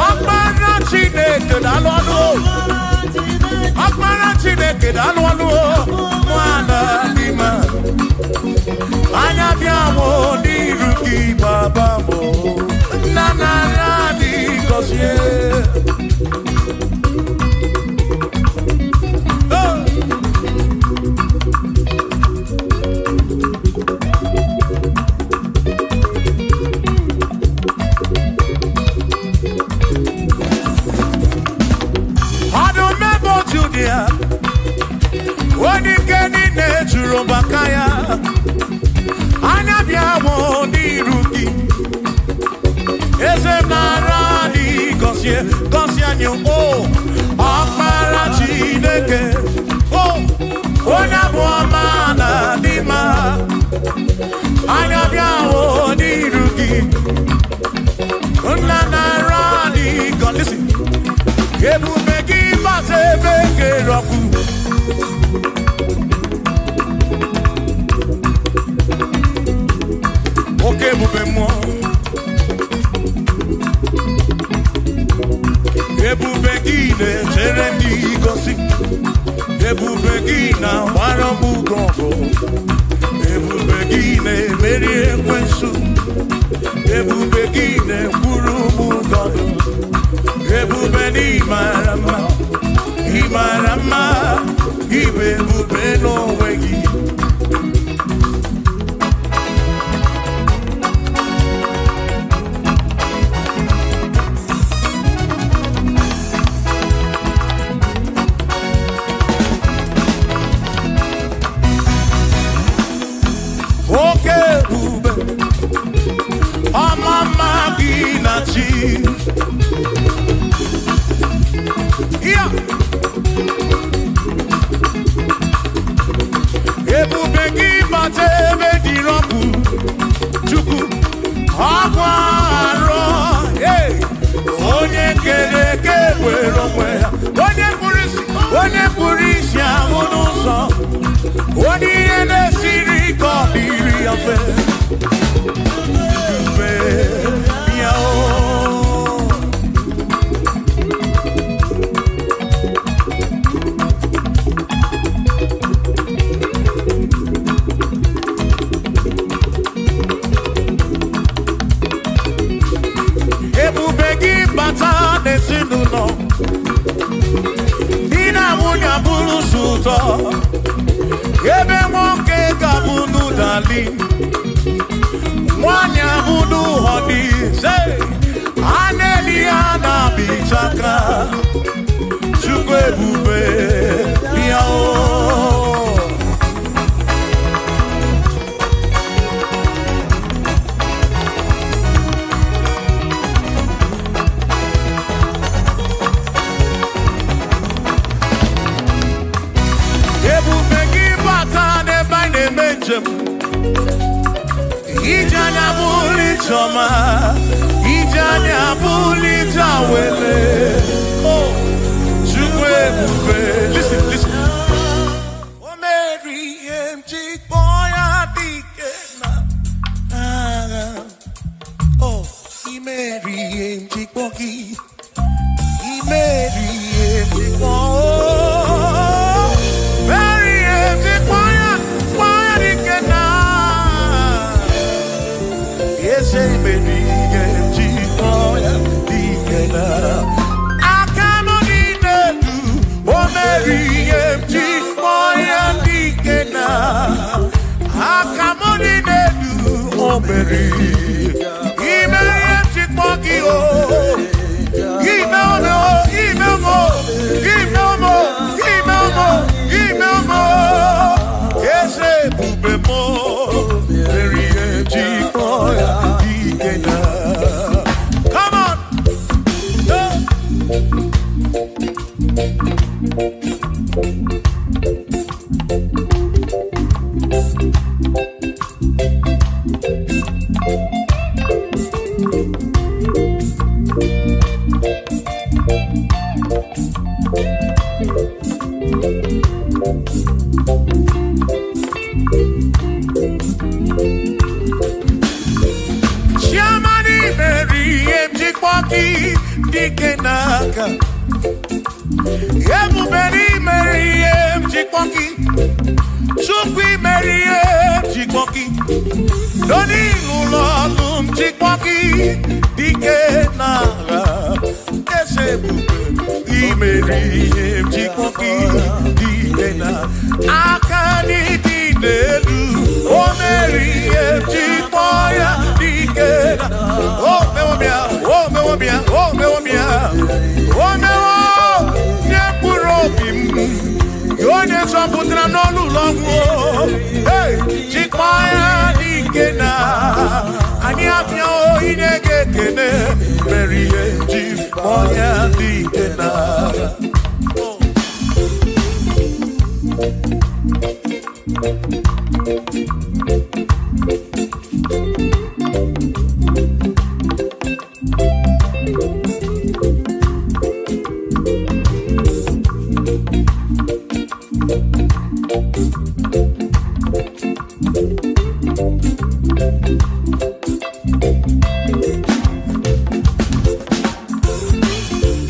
Ọkpara Chineke daalụ ọnụ. Ọkpara Chineke daalụ ọnụ. Nwana dị mma. Anya bịa mụ n'iru gị baba mụ. Nna nara dị gọzie. Bakaya, anya bịa mụ n'iru gị. Eze nara dị gọzie, gọzie anyị o. Ọkpara Chineke, o, onye abụ ọma na dị mma. Anya bịa mụ n'iru gị. Nna nara dị gọzie. Ebube gị gbasa ebe kere ọkụ. Oke ebube mmụọ, ebube gị na-echere ndị gosi, ebube gị na-agbara m ugo ọgụ, ebube gị na-emeri ekwensu, ebube gị na-ekwuru m ụgọ, ebube na ịmara mma, ịmara mma, ịbụ ebube n'onwe gị. Yeah. Ebube gị bata ebe dị rọpụ Chukwu akwa arọ onye kere eke were onwe ya, onye kpụrụ isi ahụ n'ụzọ, onye ihe na-esiri ka ọ dịrị ya mfe. Ebube gị bata n'ezinụlọ, di na nwunye abụrụ sọ ụtọ, ebe nwoke ga-abụ n'ụdali, nwanyị abụ n'ụhọdị, a na-eli ya na-abịchaka. Chukwu ebube bịa o. Ebube gị bata n'ebe anyị na-eme njem, ije anya bụrụ ije ọma, ije anya bụrụ ije awele. Oh, Chukwu ebube. Listen, listen. O meri ihe m ji kpọọ ya dike na agha. Oh, i meri ihe m ji kpọọ gị. I meri ihe m ji kpọọ. Come on. n'aka. Ebube n'imere ihe m jikpọ gị. Chukwu imere ihe m jikpọ gị. Doni ụlọ ọrụ m jikpọ gị. Dike n'agha. Eze ebube imere ihe m jikpọ gị. Dike na aka n'ịdị n'elu. O mere ihe m jikpọ ya. Dike na o mewo m ya, o mewo m ya, o mewo m ya. O mewo nye mkpụrụ obi m. Onye zọpụtara n'ọnụ ụlọ ọgwụ. Hey, jikpọ ya dike na anyị abịa inye gị ekele. Mere ihe jikpọ ya dike na.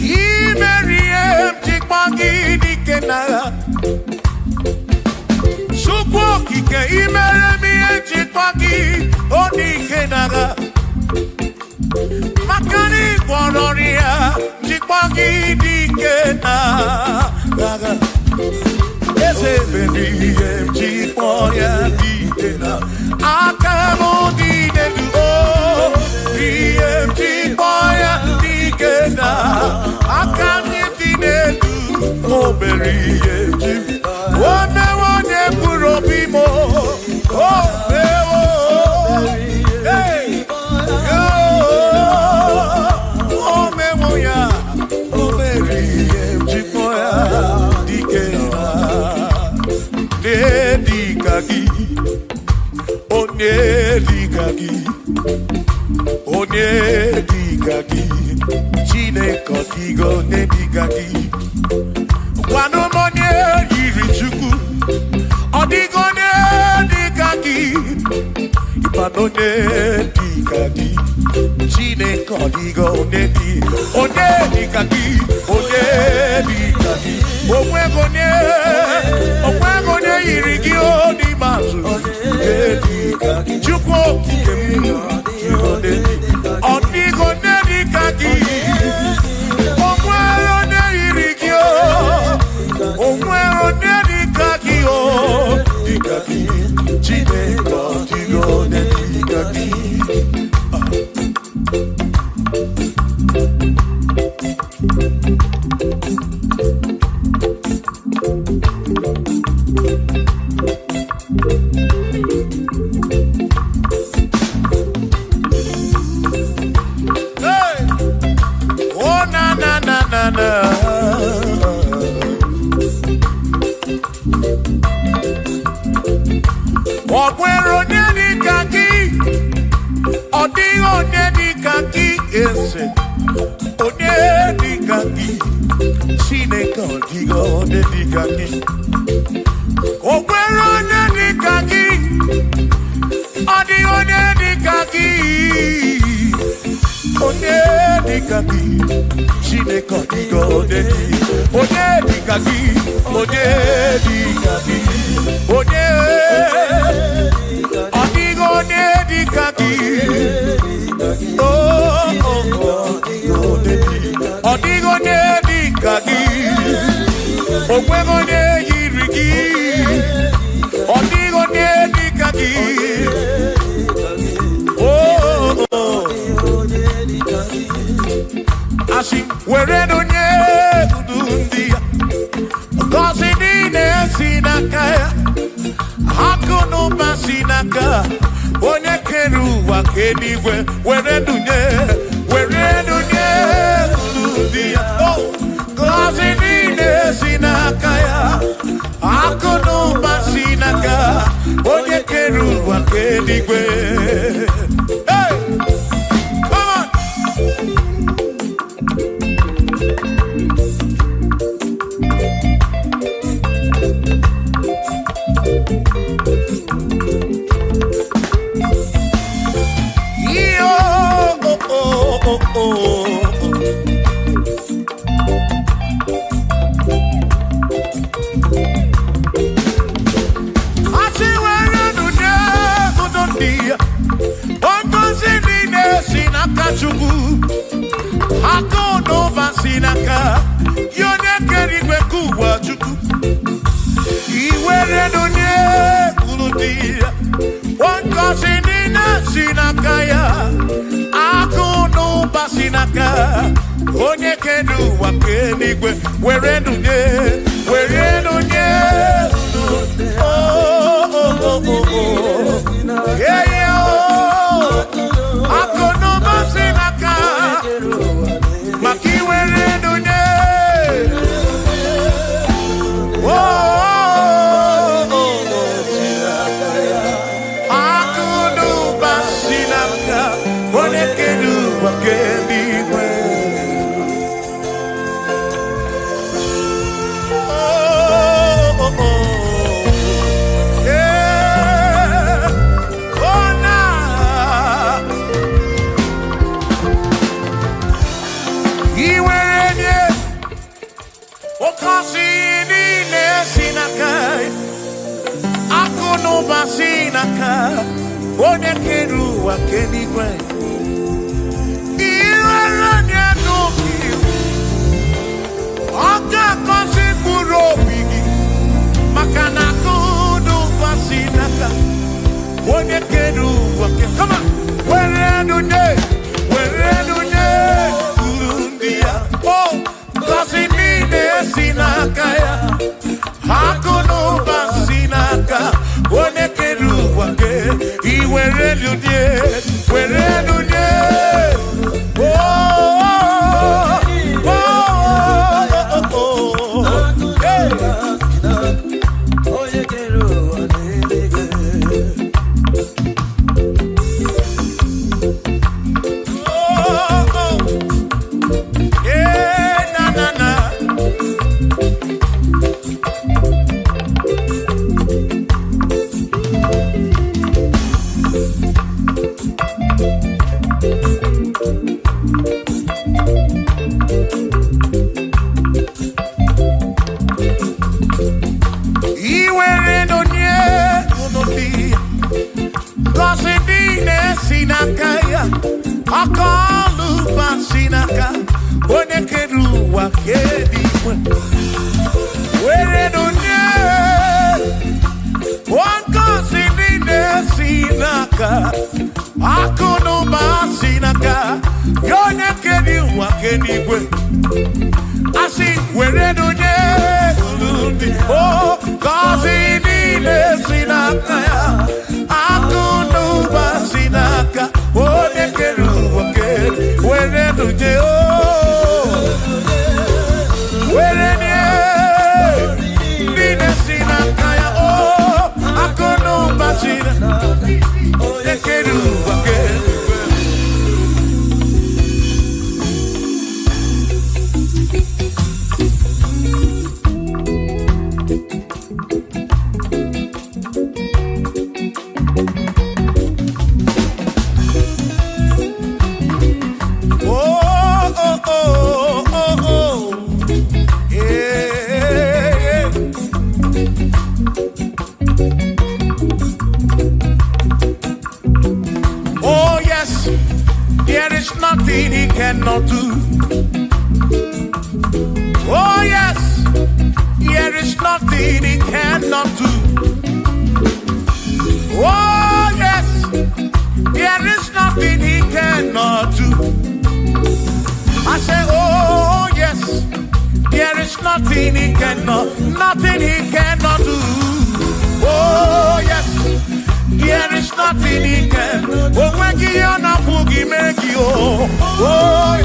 Imere ihe m jikpọ gị dike n'agha. Chukwu okike imere m ihe njikpọ gị ọ dike n'agha. Maka na ị gwọrọ ọrịa njikpọ gị dike n'agha. Eze mere ihe m jikpọ ya dike na aka m dị n'elu o. Ihe m jikpọ ya dike na aka m dị n'elu. O mere ihe m ji o mewo onye mkpụrụ obi m o. O mewo. Hey! O mewo ya. O mere ihe m jikpọ ya dike na onye dịka gị, onye dịka gị, onye dịka gị, Chineke ọ dịghị onye dịka gị. Gwanụ m onye yiri Chukwu, ọ dịghị onye dịka gị. Ịmanụ onye dịka gị, Chineke ọ dịghị onye dị, onye dịka gị, onye dịka gị. Onweghị onye, onweghị onye yiri gị o n'ime azụ. Onye dịka gị, Chukwu okike m, ọ dịghị onye dịka gị. O nwere onye yiri gị o, o nwere onye dịka gị o, dịka gị, Chineke ọ dịghị onye dịka gị. Hey! Oh na na na na na. Ọ nwere onye dịka gị, ọ dịghị onye dịka gị eze, onye dịka gị, Chineke ọ dịghị onye dịka gị. O nwere onye dịka gị, ọ dịghị onye dịka gị, onye dịka gị, Chineke ọ dịghị onye dị, onye dịka gị, onye dịka gị, onye ọ dịghị onye dịka gị. Oh, oh, oh, ọ dịghị onye dịka gị, o nweghị onye yiri gị, ọ dịghị onye dịka gị. Oh, oh, asị were onye udu ndị ya, ngọzi niile si n'aka ya, akụ na ụba si n'aka onye kere ụwa ka eluigwe, were dunye, were dunye unu ndị ya. Oh, ngọzi niile si n'aka ya, akụ na ụba si n'aka onye kere ụwa ka eluigwe. Hey! Come on! Oh, oh, oh, oh, oh. n'aka gị onye kere igwe nke ụwa Chukwu. Iwere donye uru dị ya, ngọzi niile si n'aka ya, akụ na ụba si n'aka onye kere ụwa nke eluigwe. Were nunye, were nunye, oh, oh, oh, oh, oh. Yeah, yeah, oh. Akụ na ụba si n'aka maka iwere nunye. Oh, oh, oh, oh. Akụ na ụba si n'aka onye kere ụwa nke eluigwe. Oh, oh, oh. Yeah. Oh, nah. Iwere nye oke osimiri niile si n'aka ya, akụ na ụba si n'aka onye kere ụwa nke eluigwe. Iwere nye n'obi, ọ ga-agọzi mkpụrụ obi gị, maka na akụ na ụba si n'aka onye kere ụwa nke. Come on. Were nunye, were nunye uru ndị ya. Oh, ngọzi niile si n'aka ya, akụ na ụba si n'aka onye kere ụwa nke. Iwere nunye, were nunye. Oh, oh, oh, oh, oh. Hey. Onye kere ụwa n'eluigwe. Oh, oh. Yeah, na, na, na. Iwere nonye unobi, ngọzi niile si n'aka ya, aka ọlụ ụba si n'aka onye kere ụwa nke eluigwe. Were nonye, ngọzi niile si n'aka, akụ na ụba si n'aka ya onye kere ụwa nke eluigwe. Asị were nonye uru ndị o, ngọzi niile si n'aka ya, akụ na ụba si n'aka onye kere ụwa ke. Were nunye o, were nye niile si n'aka ya o, akụ na ụba si n'aka onye kere ụwa ke. Oh, oh, oh, oh, oh. Yeah, yeah. Oh, yes, there is nothing he cannot do. Oh, yes, there is nothing he cannot do. Oh, yes, there is nothing he cannot do. I say, oh, yes, there is nothing he cannot, nothing he cannot do. Oh, yes, there is nothing he can. Oh, when he on a boogie, make you. Oh,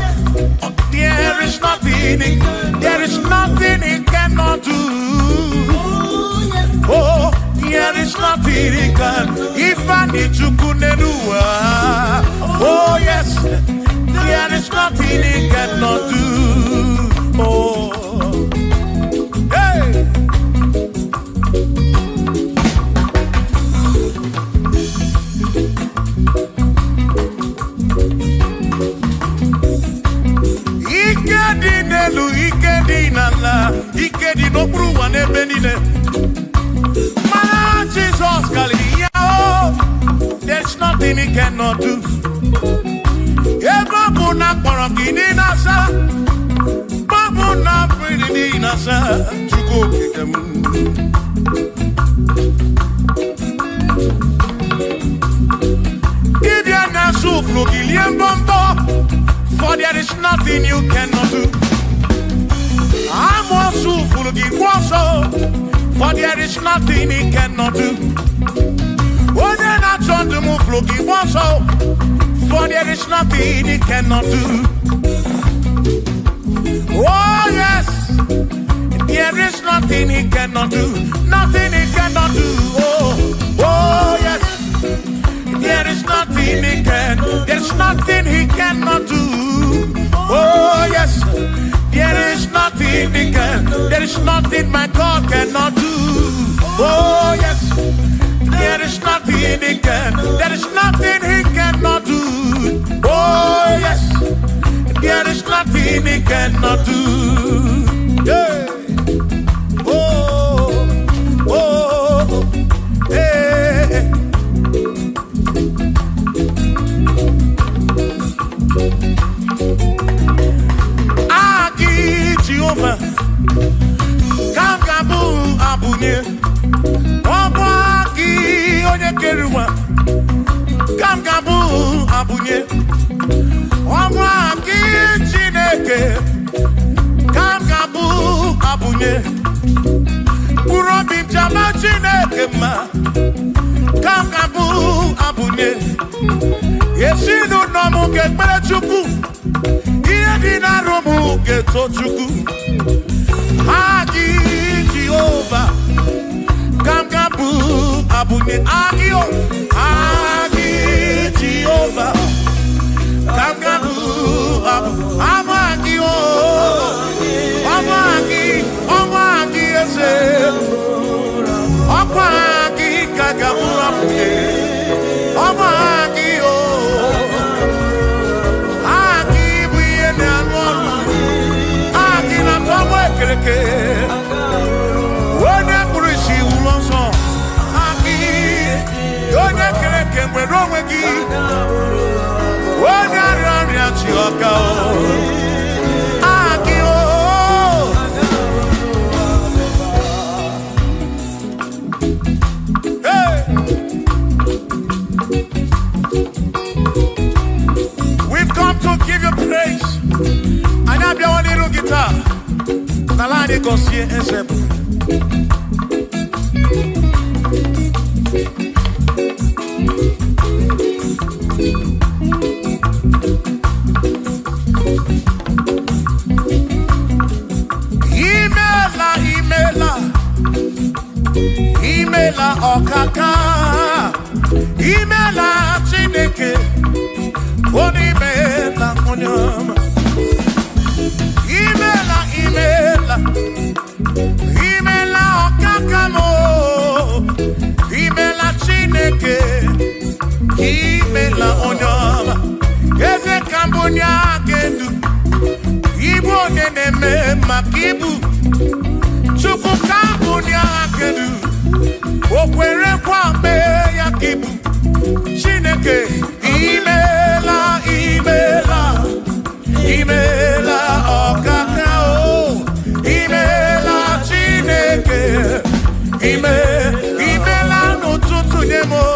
there is nothing, there is nothing he cannot do. Oh, there is nothing he can. If I need to kunenua. Oh, yes, there is nothing he cannot do. Oh, hey. Ike dị n'elu, ike dị n'ala, ike dị n'okpuru ụwa n'ebe niile. Mana Jizọs karịrị ya o. There's nothing he cannot do. Ebe ọ bụ na akpọrọ gị n'ịnasa, Mmiri na-asa Chukwu okike m. Dibịa na-asụ flogilie mbọmbọ, for there is nothing you cannot do. Amụọsụ furu gị kwụ ọsọ, for there is nothing he cannot do. Onye na-achọ ndụ m furu gị kwụ ọsọ, for there is nothing he cannot do. Oh yes, there is nothing he cannot do. Nothing he cannot do. Oh, oh yes, there is nothing he can. There's nothing he cannot do. Oh yes, there is nothing he can. There is nothing my God cannot do. Oh yes, there is nothing he can. There is nothing he cannot do. Oh yes, there is nothing he cannot do. Yeah. Oh, oh, hey. Aki Jehovah, Kangabu abunye, Ọbụ aki onye kere ụwa, Kangabu abunye, Ọbụ aki Chineke, Kangabu abunye, Mkpụrụ obi m chama Chineke mma, Kangabu abunye, Ezinụlọ m ga-ekpere Chukwu, ihe dị n'arụ m ga-eto Chukwu. Aki Jehova, Kangabu abunye, Aki o, Aki Jehova, Kangabu abu, Amaki o, Amaki, Amaki eze, Ọkwa aki kagabu abunye, Amaki o, Aki bụ ihe na-arụ ọrụ, Aki na-atọ mụ ekereke. Onye kpụrụ isi wụrụ ọsọ, Aki, onye kere eke nwere onwe gị, onye arịa ọrịa chi ọka o, Aki o. Hey! We've come to give you praise. Anyị abịawo n'iru gị taa. N'ala anyị gọzie eze bụ. Imeela, imeela, imeela ọkaka, imeela Chineke, onye imeela onye ọma. Imeela, imeela, imeela ọkaka m o, imeela Chineke, imeela onye ọma. Eze ka mbụ onye aka edu, ibu onye na-eme maka ibu, Chukwu ka mbụ onye aka edu, o kwere nkwa mee ya ka ibu. Chineke, imeela, imeela, imeela ọkaka o, imeela Chineke, imeela n'ụtụtụ nye m o,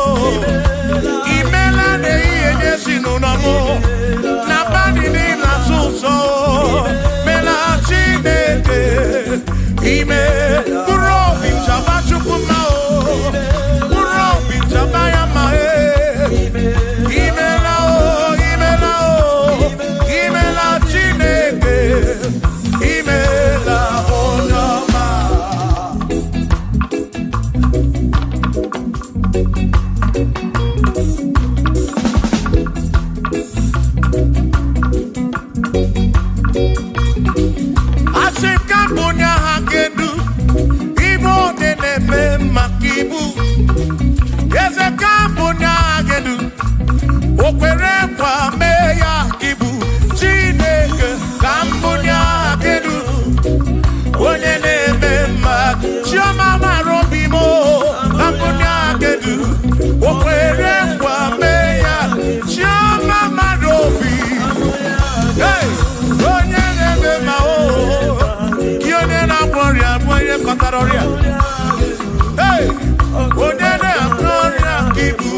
imeela n'ehihie nye ezinụlọ m o, n'abalị niile asụ ụzọ o, meela Chineke, ime mkpụrụ obi m chaba Chukwu mma o, mkpụrụ obi m chaba ya mma e. Imeela o, imeela o, imeela Chineke, imeela onye ọma. Asị m ka mbụ onye agha ga-edu, ibu onye na-eme maka ibu. Eze ka mbụ onye agha ga-edu, o kwere nkwa mee ya ibu. Chineke ka mbụ onye agha ga-edu, onye na-eme mma. Chioma mara obi m o, ka mbụ onye agha ga-edu, o kwere nkwa mee ya. Chioma mara obi. Hey! Onye na-eme mma o, na-agwọ ihe kpatara ọrịa. Hey! Onye na-agwọ ọrịa ka ibu.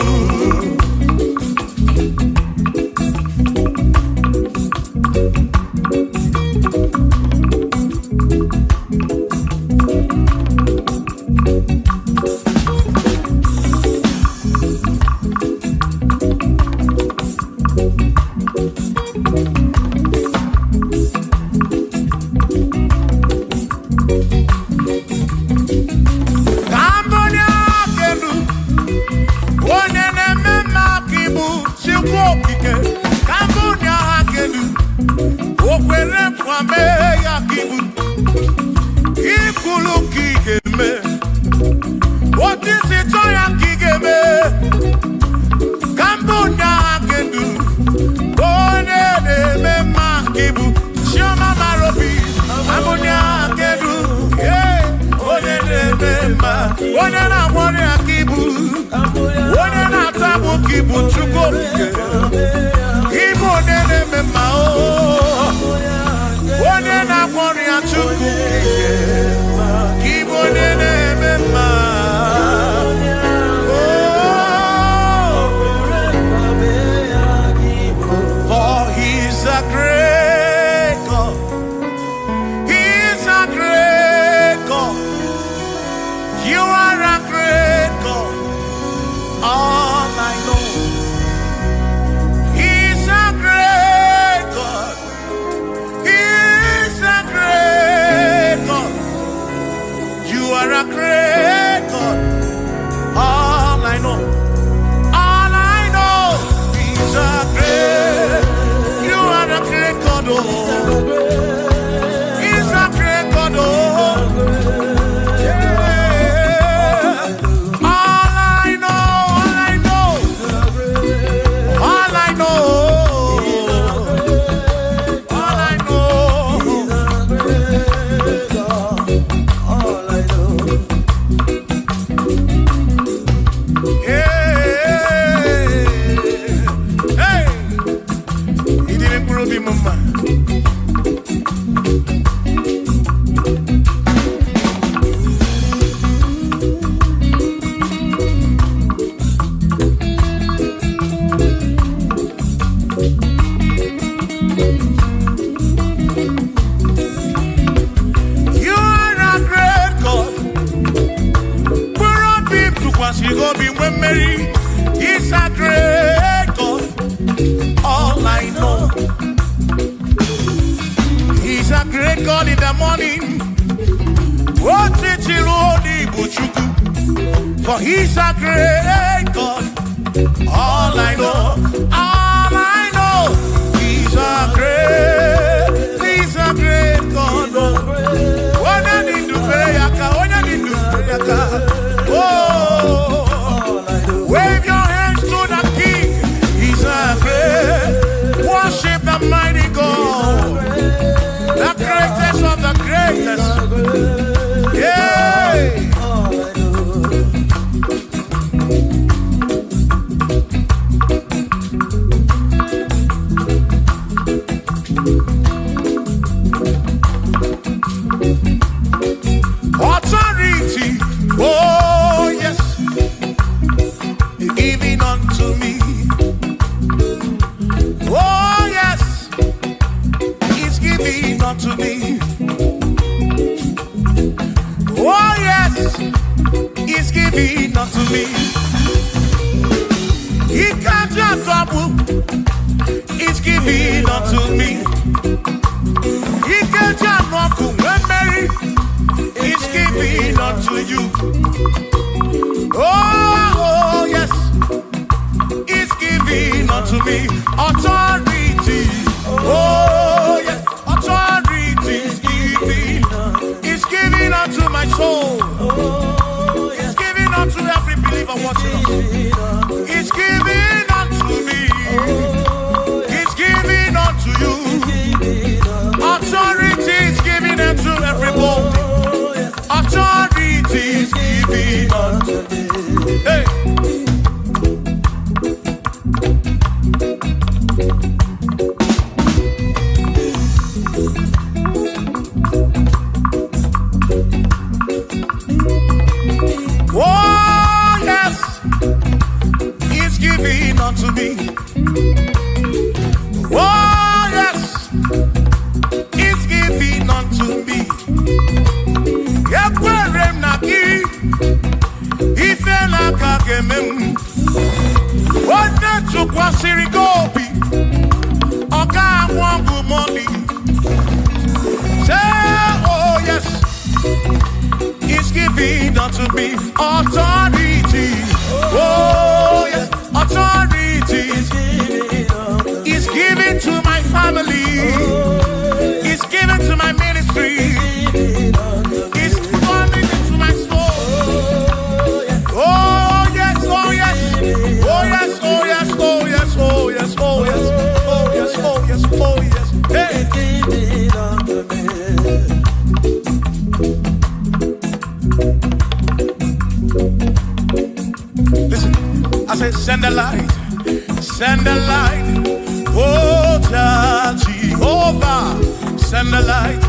Ka mbụ onye aka elu, onye na-eme mma ka ibu Chukwu okike. Ka mbụ onye aka elu, o kwere nkwa mee ya ka ibu. Ikwulu ka ị ga-eme, otu isi chọọ ya ka ị ga-eme. Ka mbụ onye aka elu, onye na-eme mma ka ibu. Chioma mara obi, ka mbụ onye aka elu, yeah, onye na-eme mma, onye na-agwọ ọrịa ka ibu, onye na-ata agbụ ka ibu Chukwu okike. Ịbụ onye na-eme mma o, onye na-agwọ ọrịa Chukwu okike, ka ịbụ onye na-eme mma. Oh, for he's a great God. He's a great God. You are a great God. All I know. He's a great God. He's a great God. You are a great God. All I know. All I know. He's a great. You are a great God. Oh. He's a great God. Oh. Yeah. All I know. All I know. All I know. All I know. All I know. Hey, hey, he didn't prove him, mama. You are a great God. Mkpụrụ obi m tụkwasịrị gị obi nwee mmeri. He's a great God. All I know. He's a great God in the morning. Otiti ruo n'Igbo Chukwu. For he's a great God. All I know, all I know, he's a great God. Onye dị ndụ fere ya aka, onye dị ndụ fere ya aka. Oh, wave your hands to the King. He's a great, worship the mighty God, the greatest of the greatest. Yeah. All I know. Authority, oh yes, giving unto me. Oh yes, he's giving unto me. Oh yes, he's giving unto me. He can't just trouble, he's giving unto me. He can't just walk when Mary is giving unto you. Oh, yes, is giving unto me authority. Oh, yes, authority is giving unto my soul. It's giving unto every believer watching us. It's giving unto me. It's giving unto you. Authority is giving unto everybody. Authority is giving. Tụkwasịrị gị obi, ọ ga-anwụ ọgwụ mọni. Say, oh yes, he's giving unto me authority. Oh yes, authority. He's giving to my family. He's giving to my ministry. He's coming into my soul. Oh yes, oh yes, oh yes, oh yes, oh yes, oh yes, oh yes, oh yes, oh yes, oh yes. Hey. Listen, I said, send the light, send the light. Oh, Jehovah, send the light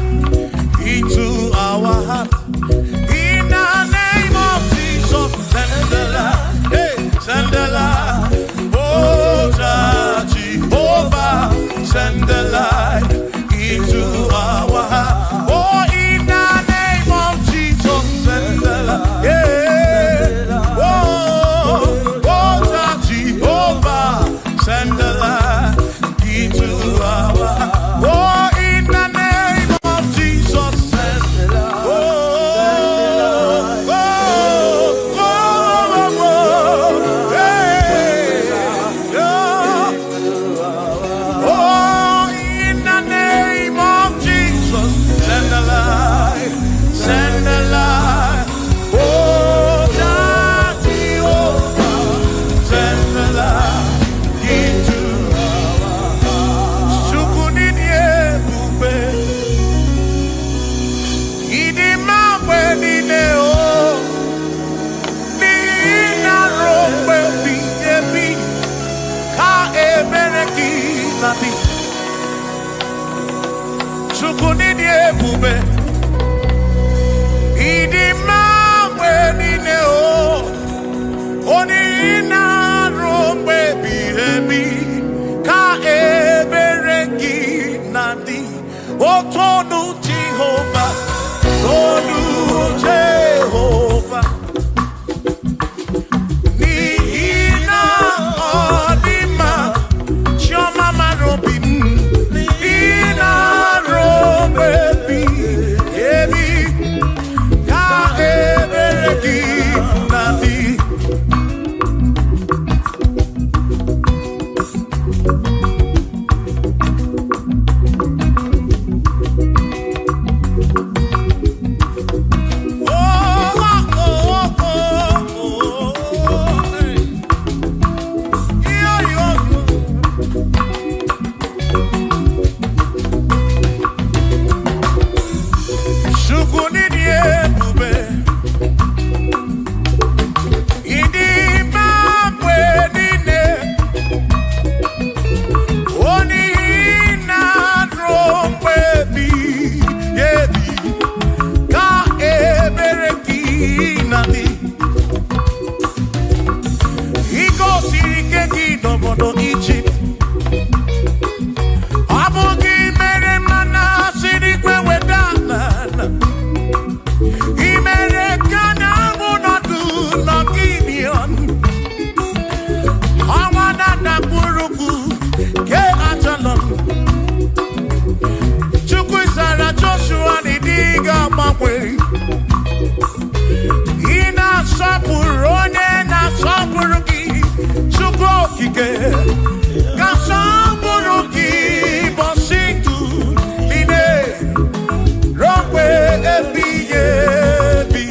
into our heart. In the name of Jesus, send the light. Hey, send the light. Oh, Jehovah, send the light into our heart. Oh, in the name of Jesus, send the light. Yeah. Oh, oh, Jehovah, send the light into our heart. Oh, in the name of Jesus, send the light. Oh, oh, oh, oh, oh, hey, yeah. Oh, in the name of Jesus, send the light, send the light. Oh, Jehovah, send the light into our heart. Chukwu n'ịdị ebube, ịdị mma mgbe niile, o. N'ihi na ruo mgbe ebighị ebi, ka ebere gị na-adị. Chukwu n'ịdị ebube, ịdị mma mgbe niile, o. Onye na-arụ mgbe ebighị ebi, ka ebere gị na-adị. Otonu Jehova, tonu Jehova, n'ihi na ọ dị mma, chiọma mara obi m. N'ihi na arụ mgbe ebighị ebi, ka ebere gị na-adị. Oh, oh, oh, oh, oh, hey. Yo, yo, yo. Chukwu n'ịdị ebube, ịdị mma mgbe niile, onye na-arụ mgbe ebighị ebi, ka ebere gị na-adị. I gosiri ike gị n'obodo Ijipt, ọ bụ gị mere mmanụ siri ikwe weda n'ala. I mere ka na anwụ nọdụ n'Gibion, ọnwa na-adakpụrụkwu ke Ajalon. Chukwu zara Joshua na ịdị ga-agbanwe. Ị na-asọpụrụ onye na-asọpụrụ gị, Chukwu okike ga-asọpụrụ gị bọsị ndụ niile ruo mgbe ebighị ebi.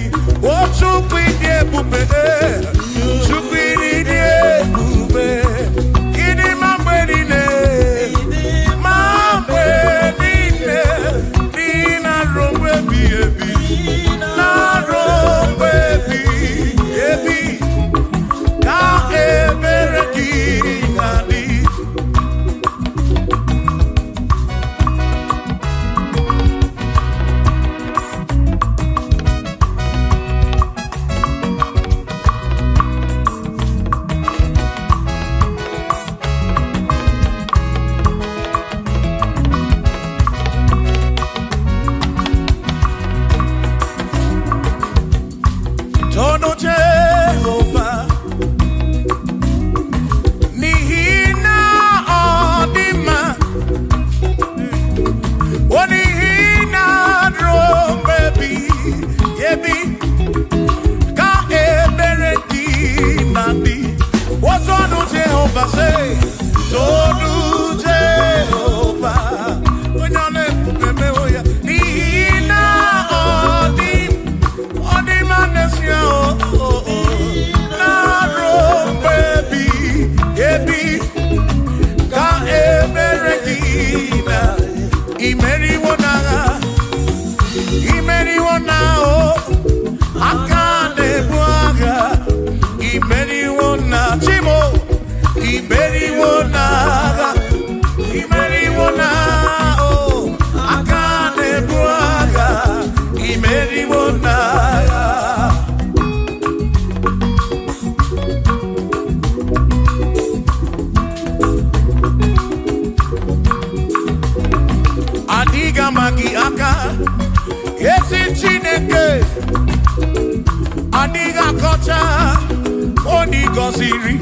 Imeriwo n'agha. Adịghị ama gị aka, ezi Chineke, adịghị akọcha onye gọziri.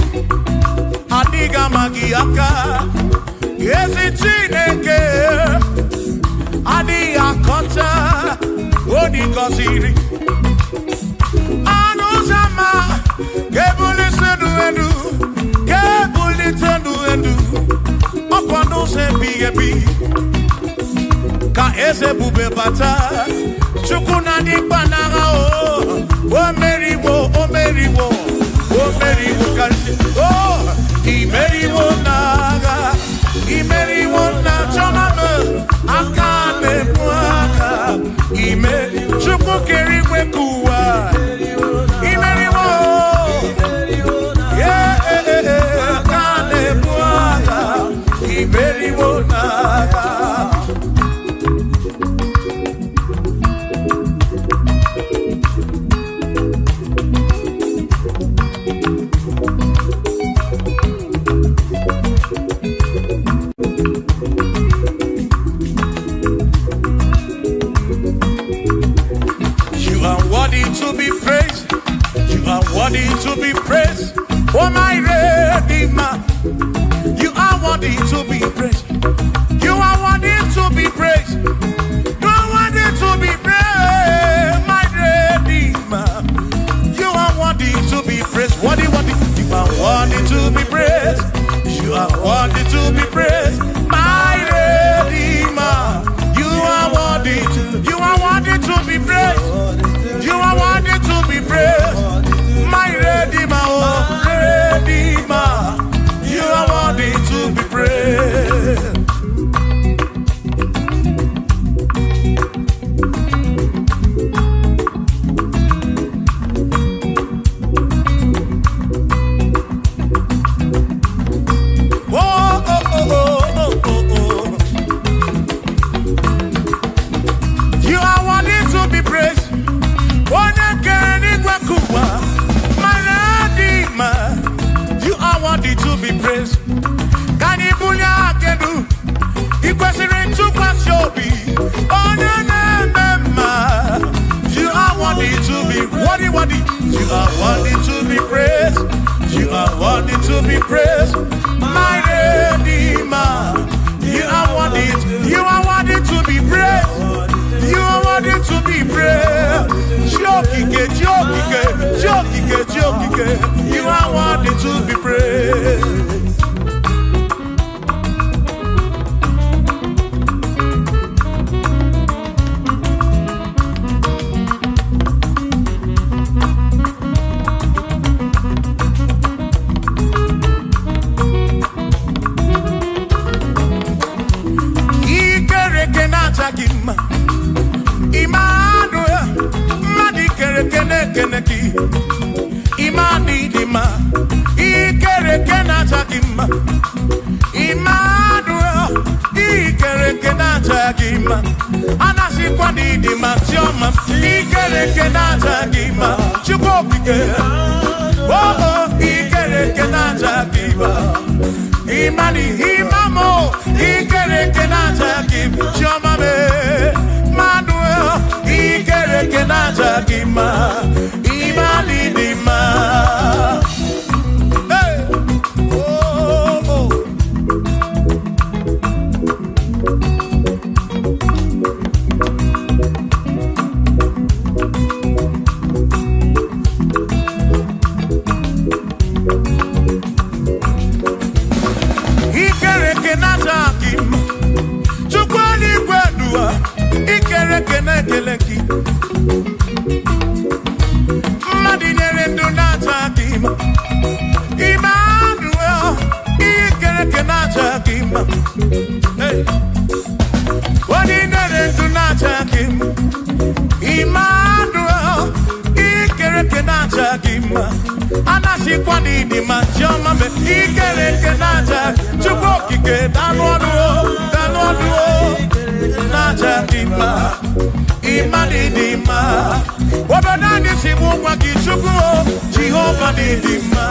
Adịghị ama gị aka, ezi Chineke, adịghị akọcha onye gọziri. Anụ ụzọ ama ga-ebulite elu elu, ga-ebulite elu elu, ọkwa n'ụzọ ebighị ebi ka eze ebube bata. Chukwu na dị mkpa n'agha o, o meriwo, o meriwo, o meriwo karịsịa. O imeriwo n'agha, imeriwo na chọma m, aka na-ekwu aka ime. Chukwu kere igwe ka ụwa, imeriwo, yeah, aka na-ekwu aka, imeriwo n'agha. You are worthy to be praised. You are worthy to be praised. Oh, my Redeemer. You are worthy to be praised. You are worthy to be praised. You are worthy to be praised, my Redeemer. You are worthy to be praised. Worthy, worthy. You are worthy to be praised. You are worthy to be praised, my Redeemer. You are worthy to. You are worthy to be praised. You are worthy to be praised, my Redeemer, oh Redeemer. You are worthy to be praised. Oh, oh, oh, oh, oh, oh, oh. You are worthy to be praised. Onye kere n'igwe kụwa, my Redeemer. You are worthy to be praised. Ka anyị bulie aka elu, ị kwesịrị ntụkwasị obi, onye na-eme mma. You are worthy to be worthy, worthy. You are worthy to be praised. You are worthy to be praised, my Redeemer. You are worthy. You are worthy to be praised. You are worthy to be praised. Chiokike, Chiokike, Chiokike, Chiokike. You are worthy to be praised. Ikereke na-acha gị mma. Emmanuel, mmadụ ikereke na-ekene gị. Imani dị mma. Ikereke na-acha gị mma. Emmanuel, ikereke na-acha gị mma. Anasịkwa na ịdị mma, Chiọma. Ikereke na-acha gị mma. Chukwu okike. Oh, oh, ikereke na-acha gị mma. Imani, imamo, ikereke na-acha gị mma. Chiọma me, Emmanuel, ikereke na-acha gị mma. Imani dị mma. Hey! Oh, oh. Ikereke na-acha gị mma. Chukwu eluigwe duwa, ikereke na-ekele gị. Mmadụ nyere ndụ na-acha gị mma. Emmanuel, ikereke na-acha gị mma. Hey! Onye nyere ndụ na-acha gị mma. Emmanuel, ikereke na-acha gị mma. Anasịkwa na ịdị mma, Chiọma me, ikereke na-acha. Chukwu okike, danụ ọnụ o, danụ ọnụ o, na-acha gị mma. Ịma dị mma. Obodo anyị si bụ gwa gị Chukwu o, Jehova dị mma.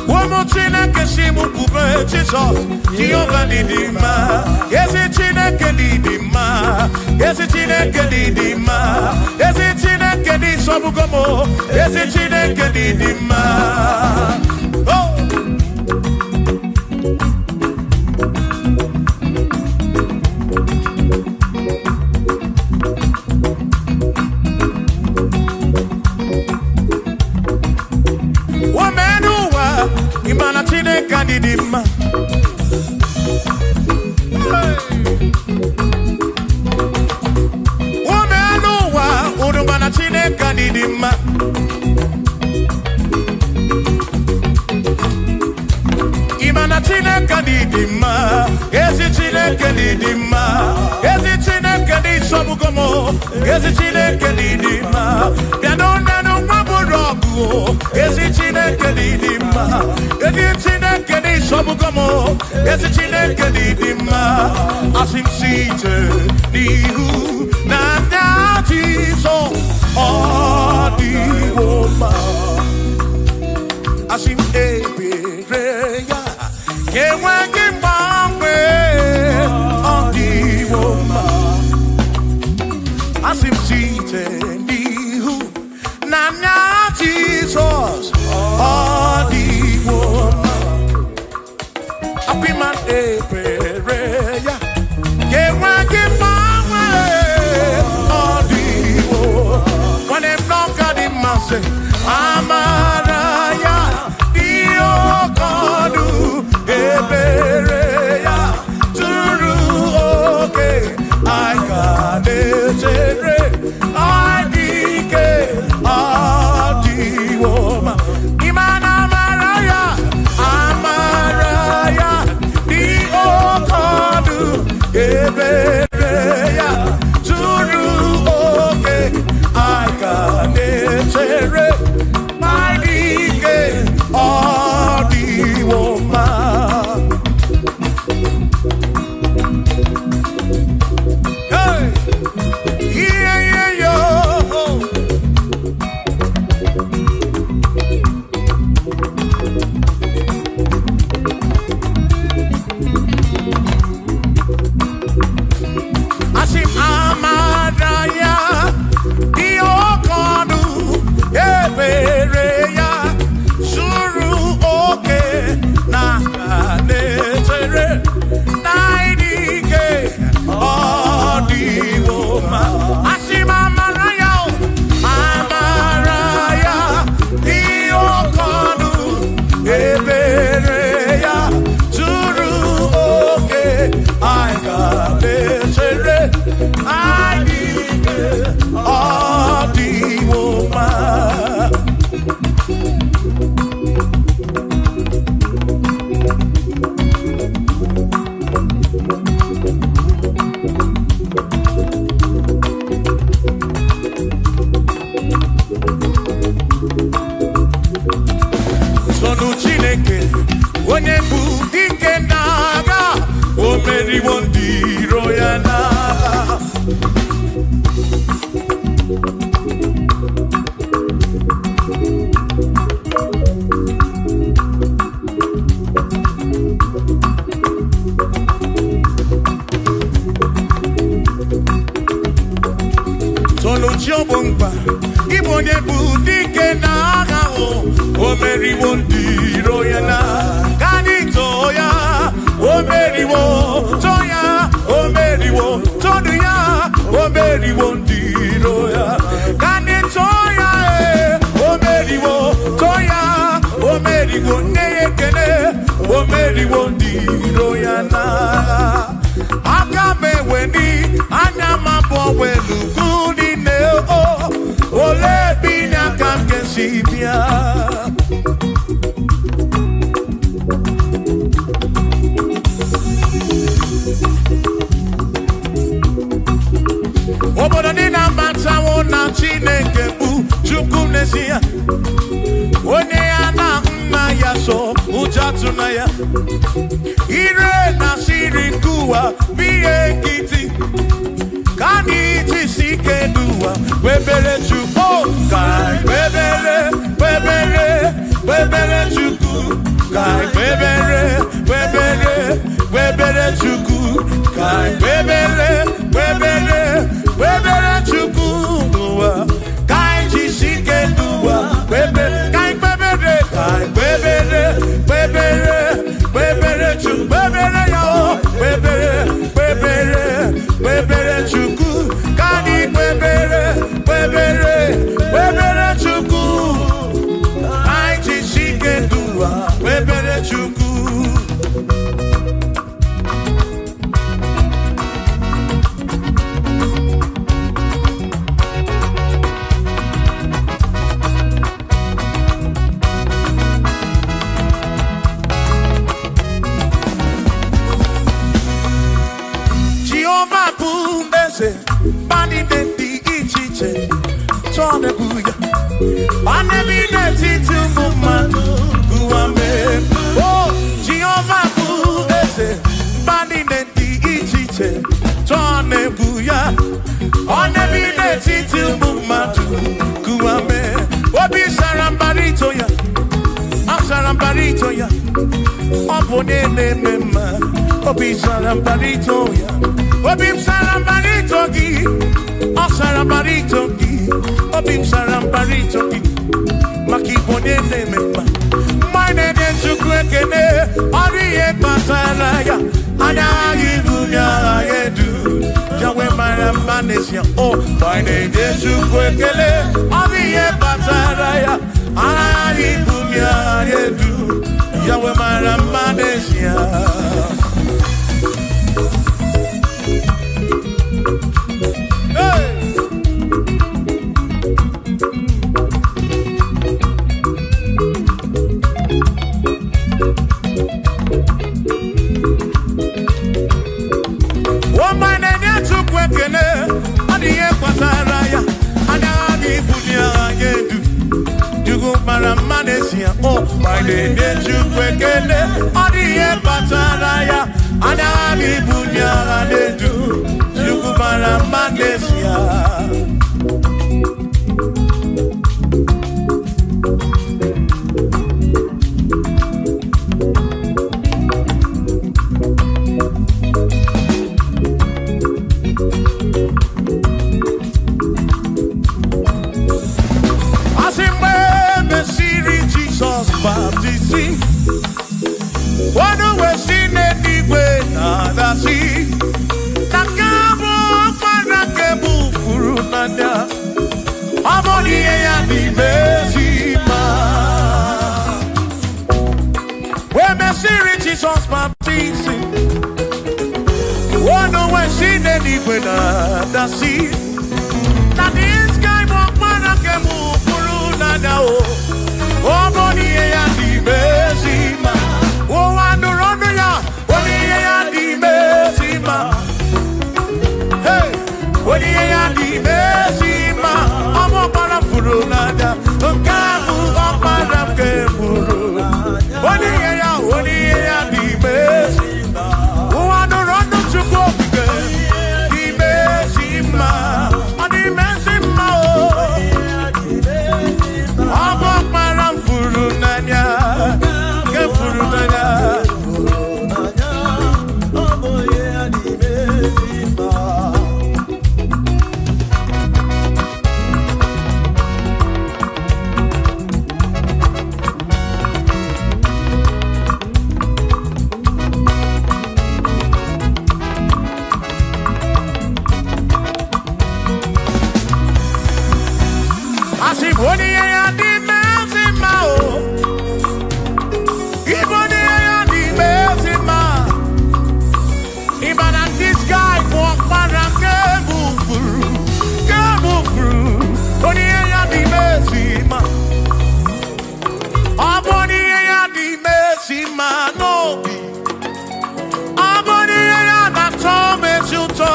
Ụmụ Chineke si m kwube Jizọs, Jehova dị mma. Ezi Chineke dị mma. Ezi Chineke dị mma. Ezi Chineke dị sọgbugo m o. Ezi Chineke dị mma. Oh! Women ụwa, ị ma na Chineke anyị dị mma. Hey! Women ụwa, unu ma na Chineke anyị dị mma. Ị ma na Chineke anyị dị mma. Ezi Chineke dị mma. Ezi Chineke dị sọgbugo m o. Ezi Chineke dị mma. Bịanụ nenụ nwa bụrụ ọgụ o. Ezi Chineke dị mma. Ezi Chineke dị sọgbugo m o. Ezi Chineke dị mma. Asị m site n'ihu na ndị Jizọs ọ dịwo mma. Asị m ebere ya enweghị mgbanwe, ọ dịwo mma. Asị m site n'ihu na anya Jizọs ọ dịwo mma. Apịma ebere ya enweghị mgbanwe, ọ dịwo. Nwanne m n'ọka dị mma sị amara ya dị oke ọnụ, ebere ya zuru oke, anyị ka na-echere anyị ike ọ dịwo mma. Ịma na amara ya, amara ya dị oke ọnụ, ebere ya zuru oke, anyị ka na-echere anyị ike ọ dịwo mma. Hey! Yeah, yo. Asị m amara ya dị oke ọnụ, ebere ya zuru oke, na na-echere na ịdị ike ọ dịwo mma. Asị m amara ya o, amara ya dị oke ọnụ, ebere ya zuru oke, anyị ga na-echere anyị ike ọ dịwo mma. Sọnụ Chineke onye bụ dike n'agha, o meriwo ndị iro ya n'agha. Sọnụ chi ọgbọ mkpa ịbụ onye bụ dike n'agha o, o meriwo ndị iro ya na ka anyị too ya, o meriwo, too ya, o meriwo, tonu ya, o meriwo ndị iro ya, ka anyị too ya, ee, o meriwo, too ya, o meriwo, nne ya ekele, o meriwo ndị iro ya n'agha. Aka m eweni anya m abụọ welugu niile o, olee ebe inye aka m ga-esi bịa? Obodo niile amatawo na Chineke bụ Chukwu n'ezie, onye ya na nna ịtụnanya. Ire na siri nke ụwa bụ ihe nkịtị. Ka anyị jisi ike n'ụwa kpebere Chukwu. Ka anyị kpebere, kpebere, kpebere Chukwu. Ka anyị kpebere, kpebere, kpebere Chukwu. Ka anyị kpebere, kpebere, kpebere Chukwu n'ụwa. Ka anyị jisi ike n'ụwa kpebere. Ka anyị kpebere, ka anyị kpebere, kpebere, kpebere Chukwu. Kpebere ya o, kpebere, kpebere, kpebere Chukwu. Ka anyị kpebere, kpebere, kpebere Chukwu. Anyị jisi ike n'ụwa kpebere Chukwu. Jehova bụ eze, mba niile dị iche iche chọọ na-ebu ya. Ọ na-ebi n'etiti ụmụ mmadụ ụwa mee. O Jehova bụ eze, mba niile dị iche iche chọọ na-ebu ya. Ọ na-ebi n'etiti ụmụ mmadụ ụwa mee. Obi sara mbara ito ya, ọ sara mbara ito ya. Ọ bụ onye na-eme mma, obi sara mbara ito ya. Obi m sara mbara ito gị, ọ sara mbara ito gị. Obi m sara mbara ito gị, maka ịbụ onye na-eme mma. Mgbe anyị na-enye Chukwu ekele, ọrụ ihe kpatara ya. Anya agha ibu ya agha edu, ya wee mara mma n'ezie. O, mgbe anyị na-enye Chukwu ekele, ọrụ ihe kpatara ya. Anya agha ibu ya agha edu, ya wee mara mma n'ezie. Hey! Ụmụ na-enye Chukwu ekele, ọ dị ihe kpatara ya. Anya ha ga-ebuli agha ga-edu. Chukwu mara mma n'ezie. O, ma na-enye Chukwu ekele, ọ dị ihe kpatara ya. Anya ha ga-ebuli agha na-edu. Chukwu mara mma n'ezie. Asị mgbe e mesịrị Jizọs baptizim, ọnụ wee si n'eluigwe na-adasị, na nke a bụ ọkpara nke mụ furu n'anya, ọ bụ na ihe ya n'ime ezi mma. Wee mesịrị Jizọs baptizim, ọnụ wee si n'eluigwe na-adasị, na this guy bụ ọkpara nke mụ furu n'anya o. Ọ bụ na ihe ya n'ime ezi mma. Ụwa nụrụ ọnụ ya, ọ bụ ihe ya n'ime ezi mma. Hey, onye ihe ya n'ime ezi mma. Ọ bụ ọkpara m furu n'anya, nke a bụ ọkpara m nke furu. Onye ihe ya, onye ihe ya n'ime ezi mma. Ụwa nụrụ ọnụ Chukwu okike n'ime ezi mma. Ọ n'ime ezi mma o. Ọ bụ ọkpara m furu n'anya, nke furu n'anya. Asị m onye ihe ya dị ezi mma o. Ịbụ onye ihe ya dị ezi mma. Ị ma na this guy bụ ọkpara nke mụ furu, nke mụ furu. Onye ihe ya dị ezi mma. Ọ bụ onye ihe ya dị ezi mma n'obi. Ọ bụ onye ihe ya na-atọ m ezi ụtọ.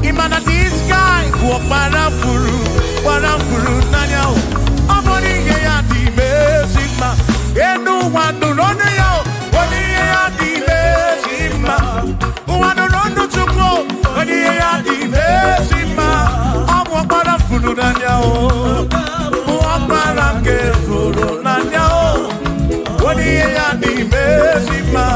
Ị ma na this guy bụ ọkpara furu, gbara furu n'anya o. Ọ bụ n'ihe ya dị ime ezi mma. Enu ụwa Onye ihe ya n'ime ezi mma.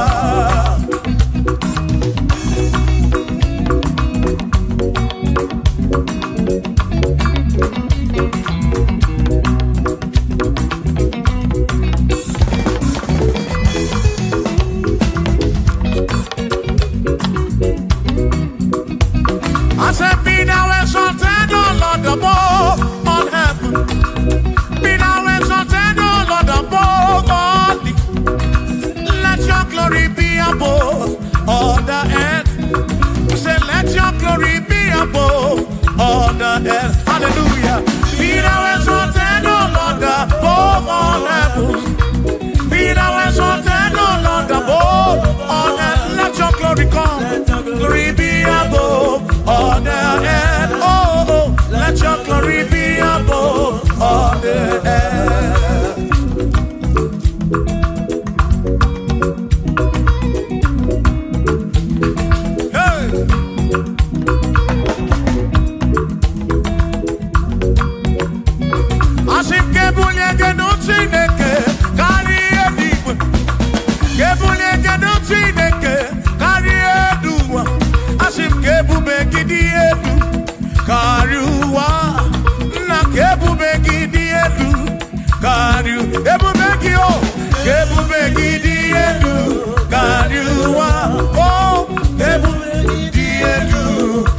I said, be thou exalted, O Lord, above all heaven. Be thou exalted, O Lord, above all the. Let your glory be above all the earth. Say, let your glory be above all the earth. Hallelujah. Be thou exalted, O Lord, above all heavens. Be thou exalted, O Lord, above all earth. Let your glory come. Glory be above all the earth. Oh, oh, let your glory be above all the earth. Hey! Asị m ka ebulie gị elu Chineke karịa eluigwe. Ka ebulie gị elu Chineke karịa elu ụwa. Asị m ka ebube gị dị elu karịa ụwa. Nna ka ebube gị dị elu karịa ebube gị o. Ka ebube gị dị elu karịa ụwa. O ebube gị dị elu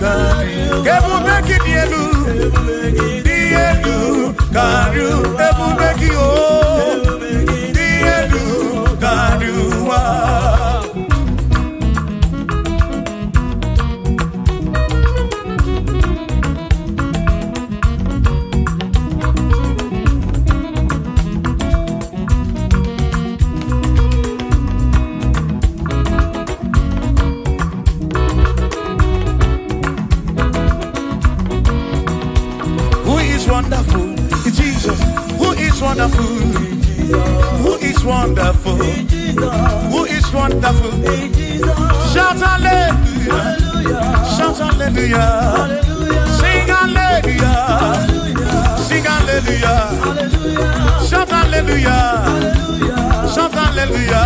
karịa. Ka ebube gị dị elu. Dị elu karịa ebube gị o. Dị elu karịa ụwa. Who is wonderful? Jesus. Who is wonderful? Who is wonderful? Who is wonderful? Shout hallelujah. Shout hallelujah. Sing hallelujah. Sing hallelujah. Shout hallelujah. Shout hallelujah.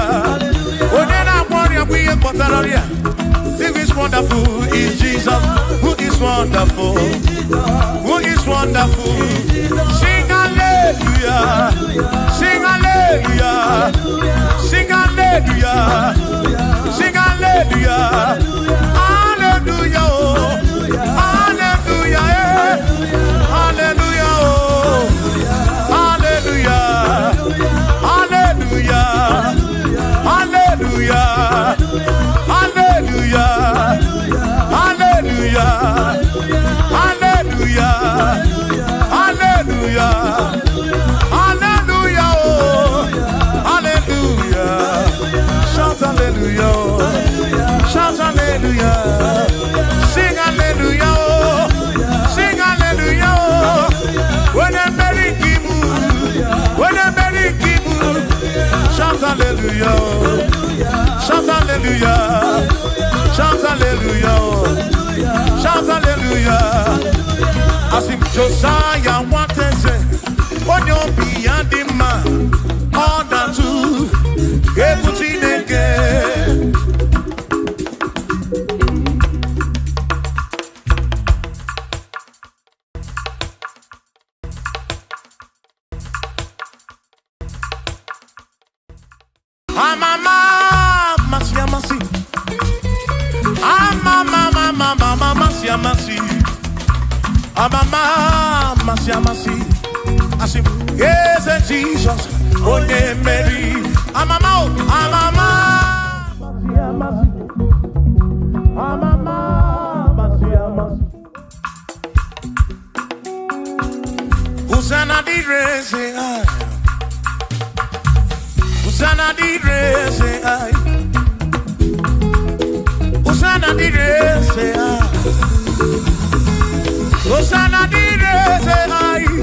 Onye na-agwọ ọrịa bụ ihe kpọtara ọrịa. Who is wonderful is Jesus. Who is wonderful? Who is wonderful? Sing hallelujah. Sing hallelujah. Sing hallelujah. Sing hallelujah. Hallelujah. Oh. Hallelujah. Eh. Hallelujah. Oh. Hallelujah. Hallelujah. Hallelujah. Hallelujah. Hallelujah. Hallelujah. Hallelujah. Hallelujah. Oh. Hallelujah. Shout hallelujah. Shout hallelujah. Sing hallelujah. Oh. Sing hallelujah. Oh. When I'm very kibu. When I'm very kibu. Shout hallelujah. Shout hallelujah. Shout hallelujah. Shout hallelujah. Asị m Josiah nwateze, onye obi ya dị mma, ọ na-atụ egwu Chineke. Amama amasị amasị. Amama amama amasị amasị. Amama amasị amasị. Asị m eze Jizọs onye mmeri. Amama o amama amasị amasị. Amama amasị amasị. Hosanna dịrị eze anyị. Hosanna dịrị eze anyị. Hosanna dịrị eze anyị. Hosanna dịrị eze anyị.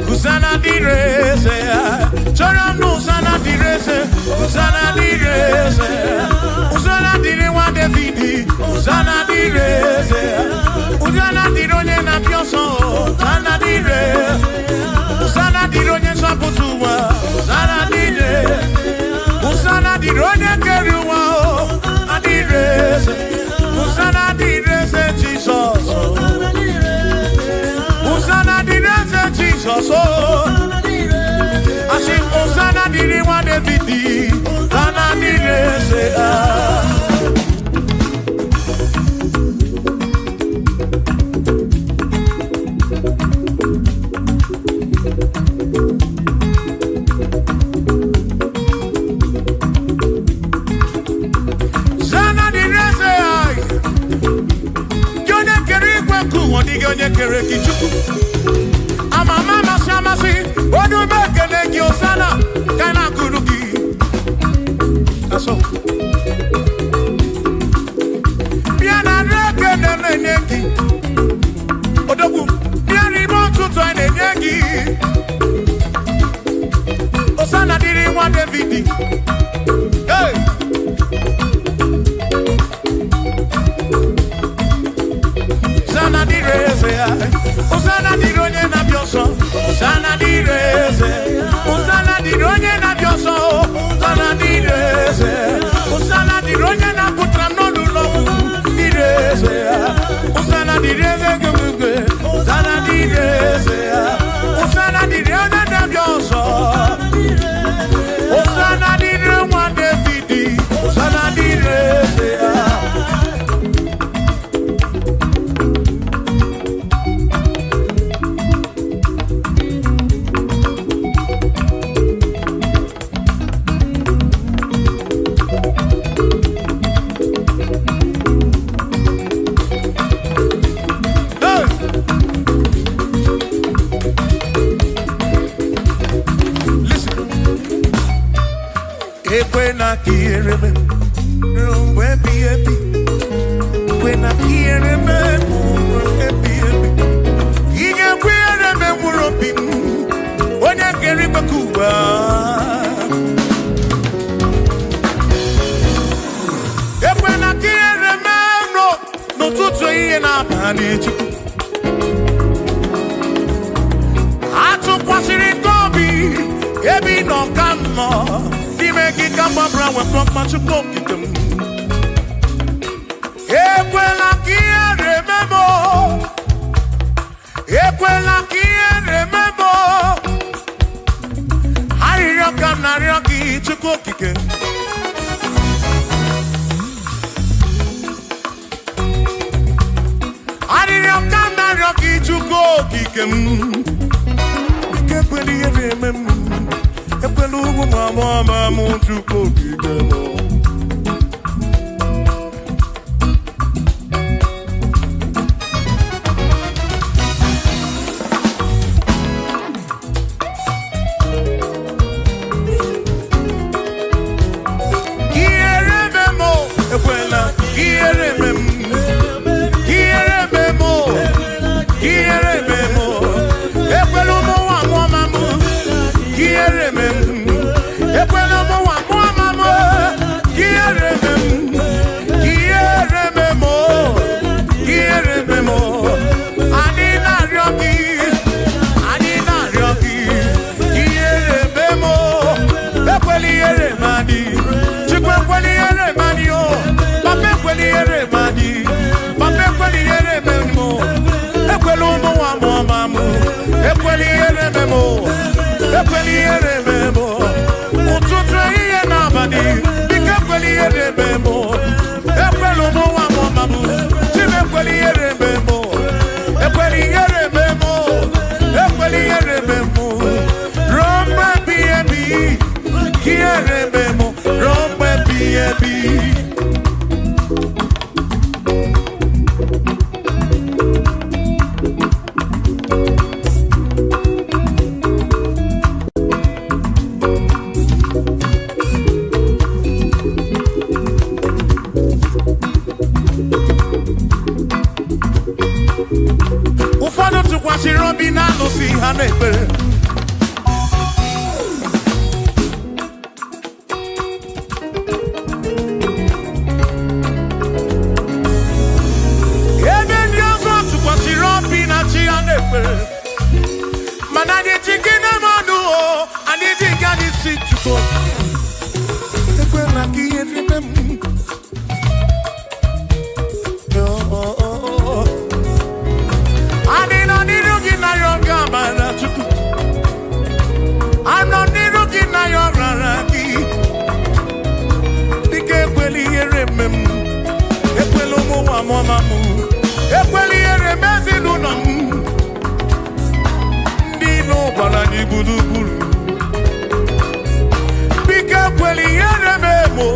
Hosanna dịrị eze anyị. Chọrọ m na Hosanna dịrị eze. Hosanna dịrị eze. Hosanna dịrị nwa David. Hosanna dịrị eze. Hosanna dịrị onye na-apịa ọsọ. Hosanna dịrị. Hosanna dịrị onye nzọpụta ụwa. Hosanna kere gị Chukwu. Amama amasị amasị, onye ume ekele gị Hosana ka na-agụrụ gị. Asọ. Bịa na nri ekele na-enye gị. Odogwu, bịa n'ime ụtụtụ anyị na-enye gị. Hosana dịrị nwa David. Hey! Hosanna dịrị eze ya. Hosanna dịrị onye na-abịa ọsọ. Hosanna dịrị eze. Hosanna dịrị onye na-abịa ọsọ. Hosanna dịrị eze. Hosanna dịrị onye na-apụtara m n'ụlọ ọgwụ. Dịrị eze ya. Hosanna dịrị eze gị. Hosanna dịrị eze ya. Hosanna dịrị onye na-abịa ọsọ. Hosanna dịrị nwa David. Hosanna dịrị eze ya. Hey! Listen. Ekwena ka ihere mee ruo mgbe ebighị ebi. Ekwena ka ihere mee ruo mgbe ebighị ebi. Ị ga-ekwe ihere mee mkpụrụ obi m, onye kere igwe ka ụwa. Ekwena ka ihere mee m n'ụtụtụ ehihie na abalị Chukwu. Atụkwasịrị gị obi ebe ị nọ ka m nọ n'ime gị ka m gbabara wepụ mma Chukwu okike m. Ekwela ka ihere mee m o. Ekwela ka ihere mee m o. Arịrịọ ka m na-arịọ gị Chukwu okike. Arịrịọ ka m na-arịọ gị Chukwu okike m. Ike ekwela ihere eme m. Ekwela ugwu ma mụọ ma mụ Chukwu okike m. Ihere eme m o, ekwela ihere eme m. Ihere eme m o, ihere eme m o. Ekwela ụmụ nwa mụọ ma mụ. Ihere eme m. Ekwela ụmụ nwa mụọ ma mụ. Ihere eme m. Ihere eme m o. Ihere eme m o. Anyị na-arịọ gị. Anyị na-arịọ gị. Ihere eme m o. Ekwela ihere m adị. Chukwu ekwela ihere m adị o. Papa ekwela ihere m adị. Papa ekwela ihere eme m o. Ekwela ụmụ nwa mụọ ma mụ. Ekwela ihere eme m o. Ekwela ihere eme m o. Ụtụtụ ehihie na abalị, biko ekwela ihere eme m o. Ekwela ụmụ nwa mụọ ma mụ. Chim ekwela ihere eme m o. Ekwela ihere eme m o. Ekwela ihere eme m o. Ruo mgbe ebighị ebi, ka ihere eme m o. Ruo mgbe ebighị ebi. Ụfọdụ tụkwasịrị obi na alụsị ha na-ekpere. Ebe ndị ọzọ tụkwasịrị obi na chi ha na-ekpere. Mana anyị ji gị na-eme ọnụ o, anyị ji nke anyị si Chukwu. Ekwela ka ihe rite m. Oh, oh, oh, oh. Anyị nọ n'iru gị na ya oge amara Chukwu. Anọ n'iru gị na ya ọrara gị. Dịka ekwela ihere eme m. Ekwela ụmụ nwa mụọ ma mụ. Ekwela ihere eme ezinụlọ m. Ndị ilo gbara anyị gburugburu. Biko ekwela ihere eme m o.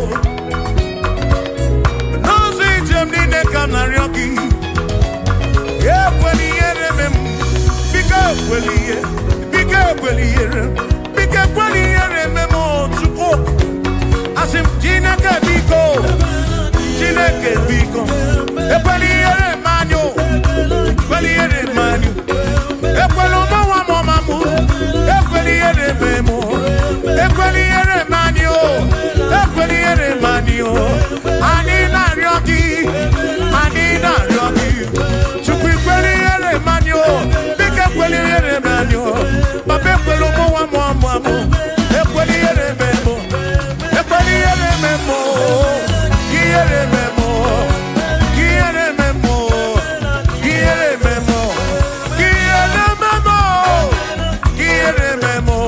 N'ụzọ ije m niile ka m na-arịọ gị. Ekwela ihere eme ekwela ihe, biko ekwela ihere, biko ekwela ihere eme m Chukwu. Asị m Chineke biko, Chineke biko, ekwela ihere eme anyị o, ekwela ihere eme anyị. Ekwela ụmụ nwa m ọma m, ekwela ihere eme m, ekwela ihere eme anyị o, ekwela ihere eme anyị o. Anyị na-arịọ gị, anyị na-arịọ gị, Chukwu ekwela ihere eme anyị o, biko ekwela ihere eme anyị o. Papa ekwela ụmụ nwa m ọma m, ekwela ihere eme m, ekwela ihere eme m o, ka ihere eme m o, ka ihere eme m o, ka ihere eme m o, ka ihere eme m o, ka ihere eme m o,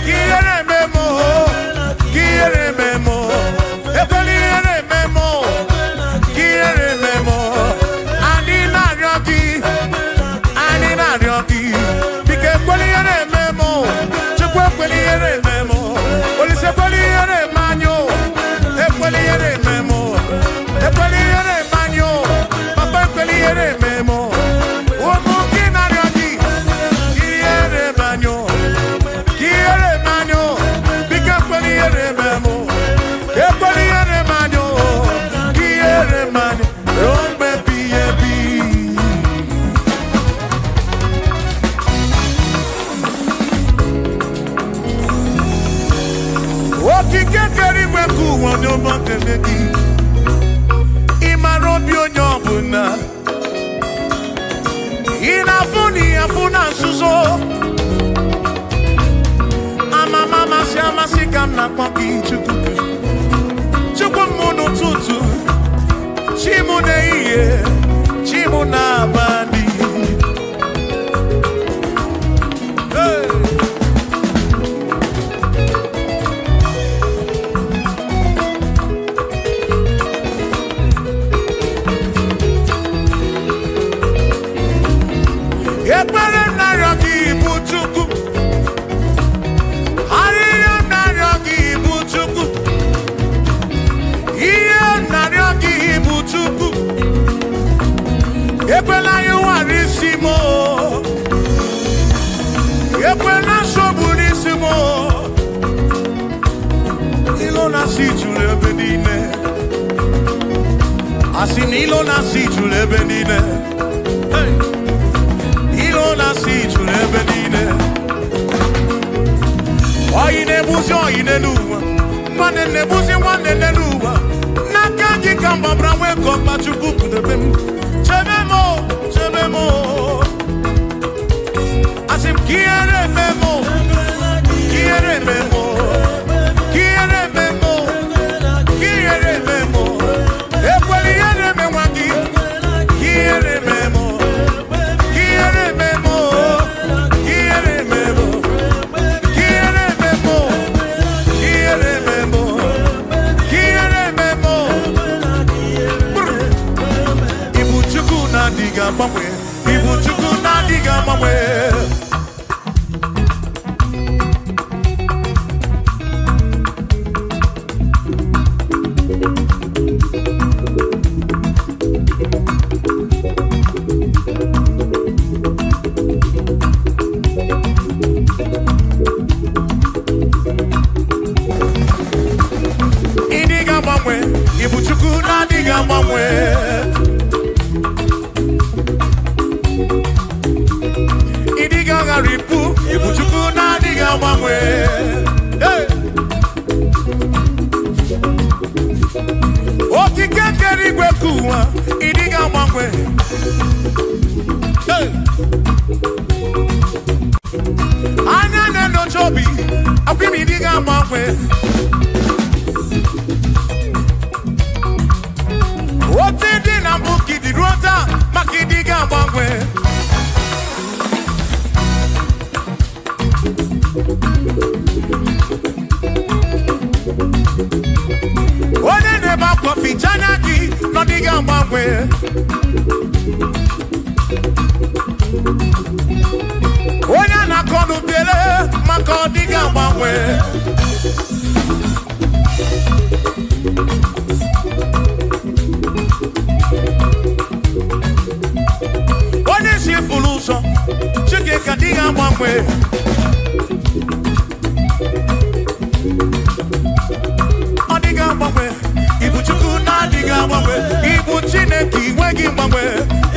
ka ihere eme m o, ka ihere eme m o, ekwela ihere eme m o, ka ihere eme m o. Anyị na-arịọ gị, anyị na-arịọ gị, biko ekwela ihere eme m o, Chukwu ekwela ihere eme m o, Olise ekwela ihere eme anyị o, ekwela ihere eme m o, ekwela ihere eme anyị o, Papa ekwela ihere eme m o. Ụmụ gị na-arịọ gị, ka ihere eme anyị o, ka ihere eme anyị o, biko ekwela ihere eme m o, ekwela ihere eme anyị o, ka ihere eme anyị ruo mgbe ebighị ebi. Okike kere igwe ka ụwa onye ọma kele gị, ị mara obi onye ọbụla, ị na-afụ na ị afụ na nzuzo. Amama amasị amasị ka m na-akpọ gị Chukwu, Chukwu m n'ụtụtụ, chi m n'ehihie, chi m n'abalị. Hey! Ekpere narịọ gị bụ Chukwu, arịrịọ narịọ gị bụ Chukwu, ihe narịọ gị bụ Chukwu, ekwela ịwara isi m o, ekwela nsogbu n'isi m o. Ilo na-asị juru ebe niile, asị na ilo na-asị juru ebe niile. Hey! Ilo na-asị juru ebe niile. Oyi na-egbuzi oyi n'elu ụwa, nwanne na-egbuzi nwanne n'elu ụwa. N'aka gị ka m gbabara nwee ka ọkpa Chukwu kwudebe m. Chebe m o, chebe m o. Asị m ka ihere eme m o, ka ihere eme m o, ka ihere eme m o, ka ihere eme m o. Ekwela ihere eme nwa gị, ka ihere eme m o, ka ihere eme m o, ka ihere eme m o, ka ihere eme m o, ka ihere eme m o, ka ihere eme m o. Brr. Ibu Chukwu na-adịghị agbanwe, Ibu Chukwu na-adịghị agbanwe. Ịdịghị agbanwe, Ibu Chukwu na-adịghị agbanwe. Ịdịghị aghara ibu, Ibu Chukwu na-adịghị agbanwe. Hey! Okike kere igwe ka ụwa, ịdịghị agbanwe. Hey! Anya na-enyocha obi, akwa ime ịdịghị agbanwe. Otu dị na mbụ ka ịdị ruo taa, maka ịdịghị agbanwe. Onye na-ebe akwa ficha anya gị na ọ dịghị agbanwe. Onye na-akọ n'ubele maka ọ dịghị agbanwe. Onye si furu ụzọ, Chike agbanwe. Ọ dịghị agbanwe. Ibu Chukwu na-adịghị agbanwe. Ibu Chineke inweghị mgbanwe.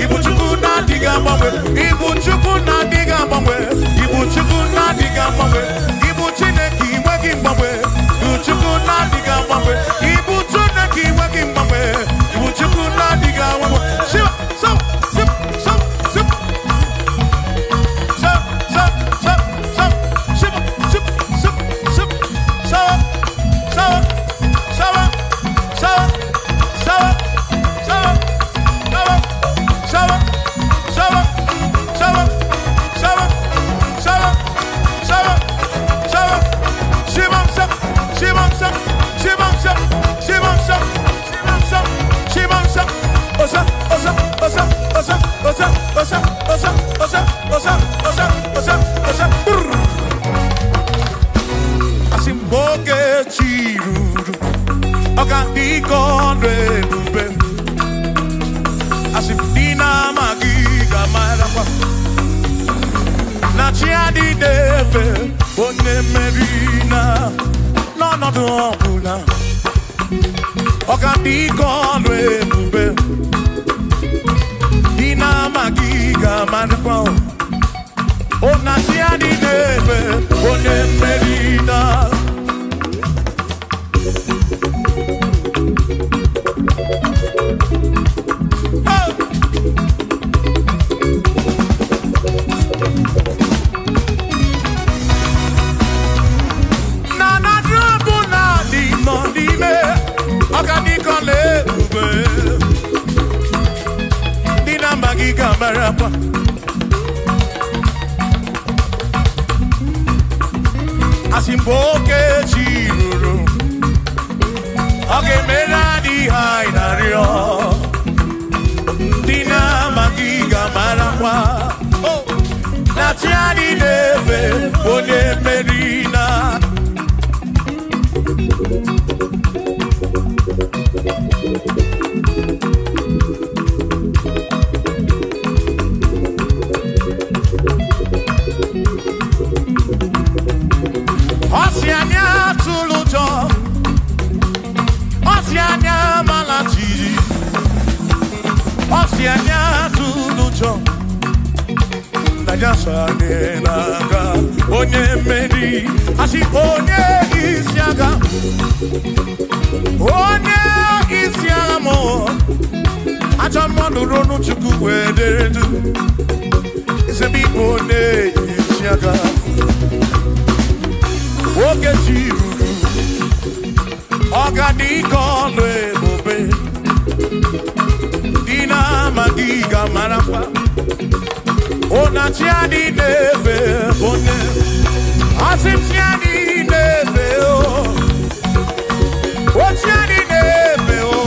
Ibu Chukwu na-adịghị agbanwe. Ibu Chukwu na-adịghị agbanwe. Ibu Chukwu na-adịghị agbanwe. Ibu Chineke inweghị mgbanwe. Ibu Chukwu na-adịghị agbanwe. Ibu Chineke inweghị mgbanwe. Ibu Chukwu na-adịghị agbanwe. Shiva, so, sip, so, sip. So, so, so, so. Shiva, sip, sip, sip. So, so, so, so, so, so, so, so, so, so, so, so, so, Shivam sap, Shivam sap, Shivam sap, Shivam sap, Shivam sap, Shivam sap, Osa, osa, osa, osa, osa, osa, osa, osa, osa, osa, osa, osa. Brr. Asị m oge chi ruru, ọ ga-adị ka ọnụ ebube. Asị m ndị na-amaghị ga-amarakwa na chi adịghị efe onye mmeri na n'ọnọdụ ọbụla. Ọ ga-adị ka ọnụ ebube. Ndị na-amaghị ga-amarakwa o na chi adịghị efe onye mmeri na. Oh! Na na drọbụ na dị nọ n'ime ọgadịkọla ebube. Ndị na-amaghị ga-amarakwa. Asị mgbe oke chi ruru, ọ ga-emere anyị ihe anyị na-arịọ. Ndị na-amaghị ga-amarakwa. Oh! Na chi anyị na-efe onye mmeri na. Ọ sị anyị atụla ụjọ, ọ sị anyị amala jijiji, ọ sị anyị atụla ụjọ, na ya so anyị na-aga onye mmeri. Asị onye isi agha, onye isi agha mụ, ajọ mmadụ ronu Chukwu wee dere du, ezebe ịbụ onye isi agha. Oge chi ruru, ọ ga-adị ka ọlụ ebube. Ndị na-amaghị ga-amarakwa na chi adị na-efe onye. Asị m chi adị na-efe o, o chi adị na-efe o,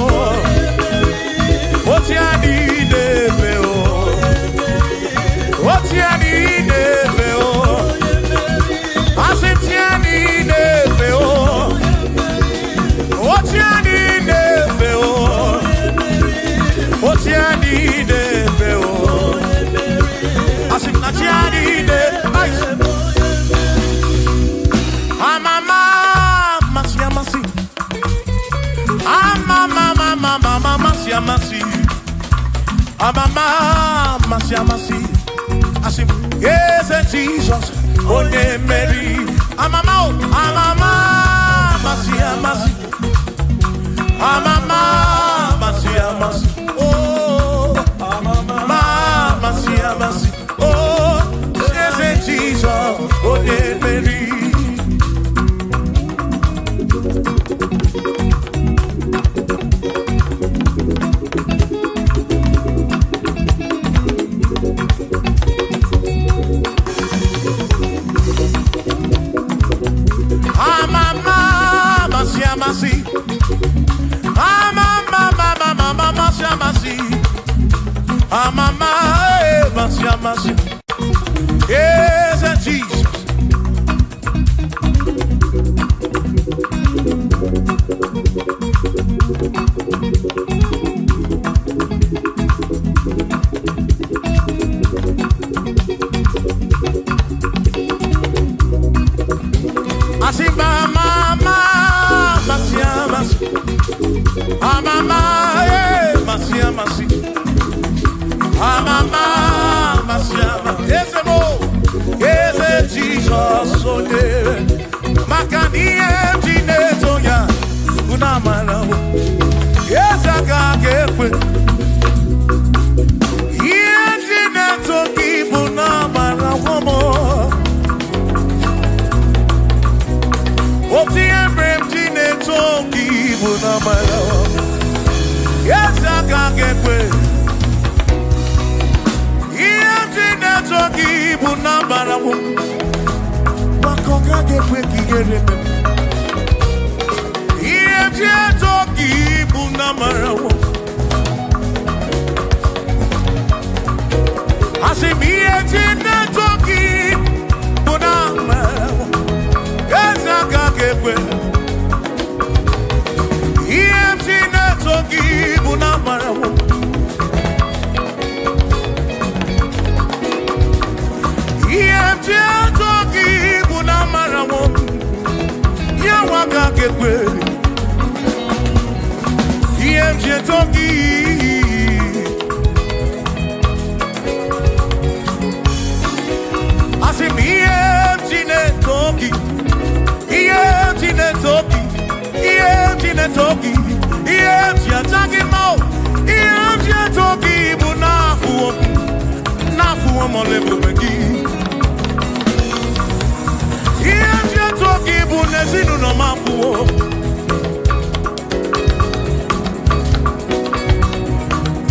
o chi adị na-efe o, o chi adị na-efe o. Asị m chi adị na-efe o, o chi adị na-efe o, o chi adị na-efe o. Asị m na chi adị na-efe. Amama amasị amasị, amama amama amasị amasị, amama amasị amasị. Asị m eze Jizọs onye mmeri. Amama o, amama amasị amasị, amama amasị amasị, oh, amama amasị amasị, oh, eze Jizọs onye mmeri. Amama amasị amasị, amama amama amasị amasị, amama amasị amasị, eze Jizọs. Amama, masi amasi. Amama, masi amasi. Eze mo, eze Jesus onye. Maka na ihe m ji na-eto ya bụ na amara m. Eze aka ga-ekwe. Ihe m ji na-eto gị bụ na amara m. Otu ihe mere m ji na-eto gị bụ na amara m. Eze aka ga-ekwe. Ihe m ji na-eto gị bụ na amara m. Maka ọ gaghị ekwe ka ihere mee m. Ihe m ji eto gị bụ na amara m. Asị m ihe m ji na-eto gị bụ na amara m. Eze aka ga-ekwe. Ihe m ji na-eto gị bụ na amara m. Ihe m ji eto gị bụ na amara m. Ya nwa aka ga-ekwe. Ihe m ji eto gị. Asị m ihe m ji na-eto gị. Ihe m ji na-eto gị. Ihe m ji na-eto gị. Ihe m ji aja gị mma o. Ihe m ji eto gị bụ n'afụwo m. N'afụwo m ọla ebube gị. Ihe m ji eto gị bụ n'ezinụlọ m afụwo.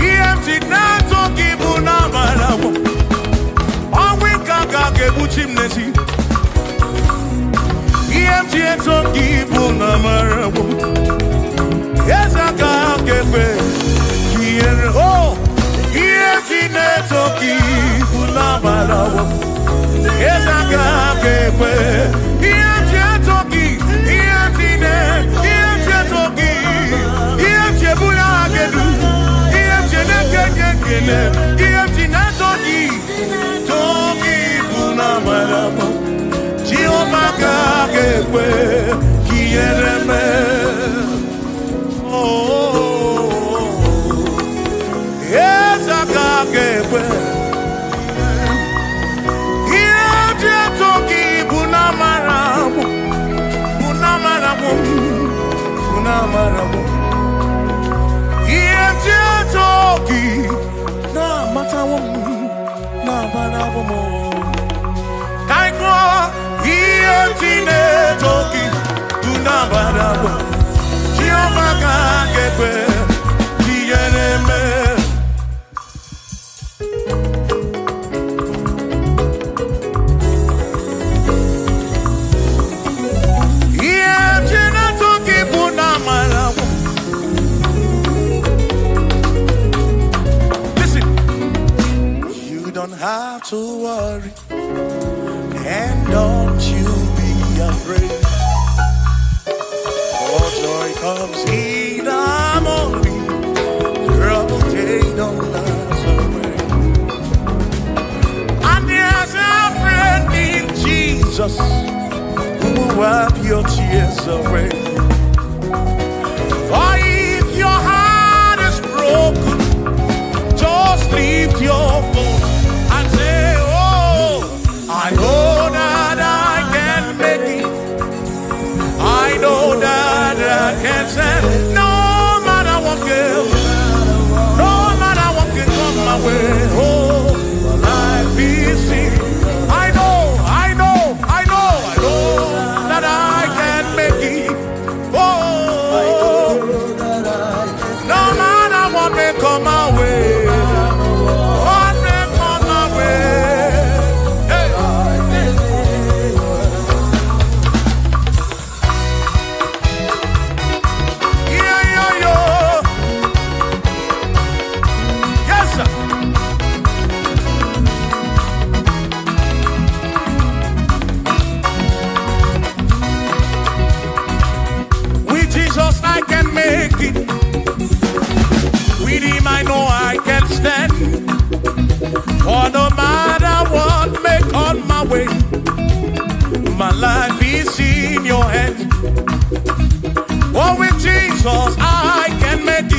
Ihe m ji na-eto gị bụ n'amara m. Ọnwụ ike aka ga-egbuchi m n'ezi. Ihe m ji eto gị bụ n'amara m. Eze aka ga-ekwe ka ihere o. Ihe m ji na-eto gị bụ n'amara m. Eze aka ga-ekwe. Ihe m ji eto gị, ihe m ji na- ihe m ji eto gị, ihe m ji ebuli aha gị elu, ihe m ji na-ekenye ekele, ihe m ji na-eto gị, too gị bụ n'amara m. Jehova ka ga-ekwe ka ihere mee. Oh, eze aka ga-ekwe. Ihe m ji eto gị bụ n'amara m, bụ n'amara m, bụ n'amara m. Ihe m ji eto gị na-amatawo m, na-amarawo m. Ka anyị gụọ, ihe m ji na-eto gị bụ n'amara m. Jehova ka ga-ekwe ka ihere mee. Ihe m ji na-eto gị bụ n'amara m. Listen, you don't have to worry, and don't you be afraid. For joy comes in the morning, trouble take no last away. And there's a friend in Jesus who will wipe your tears away. For if your heart is broken, just lift your voice and say, oh, I know that I can make it. I know that I can stand. No matter what can, no matter what can come my way. Oh, my life is in. I know, I know, I know, I know that I can make it. Oh, no matter what may come my way. What may come my way. Hey. Yeah, yeah, yeah. Yes, sir. With Jesus I can make it. With him I know I can stand. For no matter what may come my way, my life is in your hands. Oh, with Jesus I can make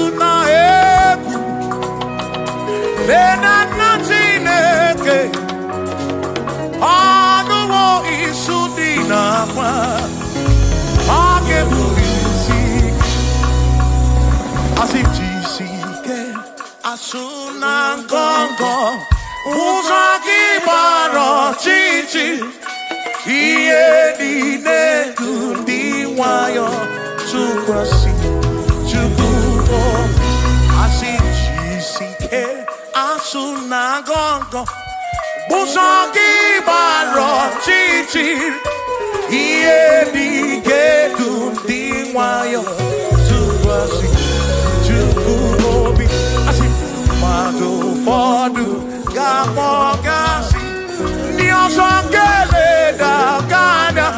Atụna egwu, lee na nna Chineke, ọnụwo isu dị n'akwa, ọ ga-eburu isi. Asị jisi ike, asụ na ngọngọ, ụzọ gị gbara ọchịchị, ihe niile dị ndị nwayọ tụkwasị Chukwu obi. Asị jisi ike, asụ na ngọngọ, ụzọ gị gbara ọchịchị, ihe niile dị ndị nwayọ tụkwasị Chukwu obi. Asị mmadụ ụfọdụ ga-akpọ gasị, ndị ọzọ ga-eleda gị anya,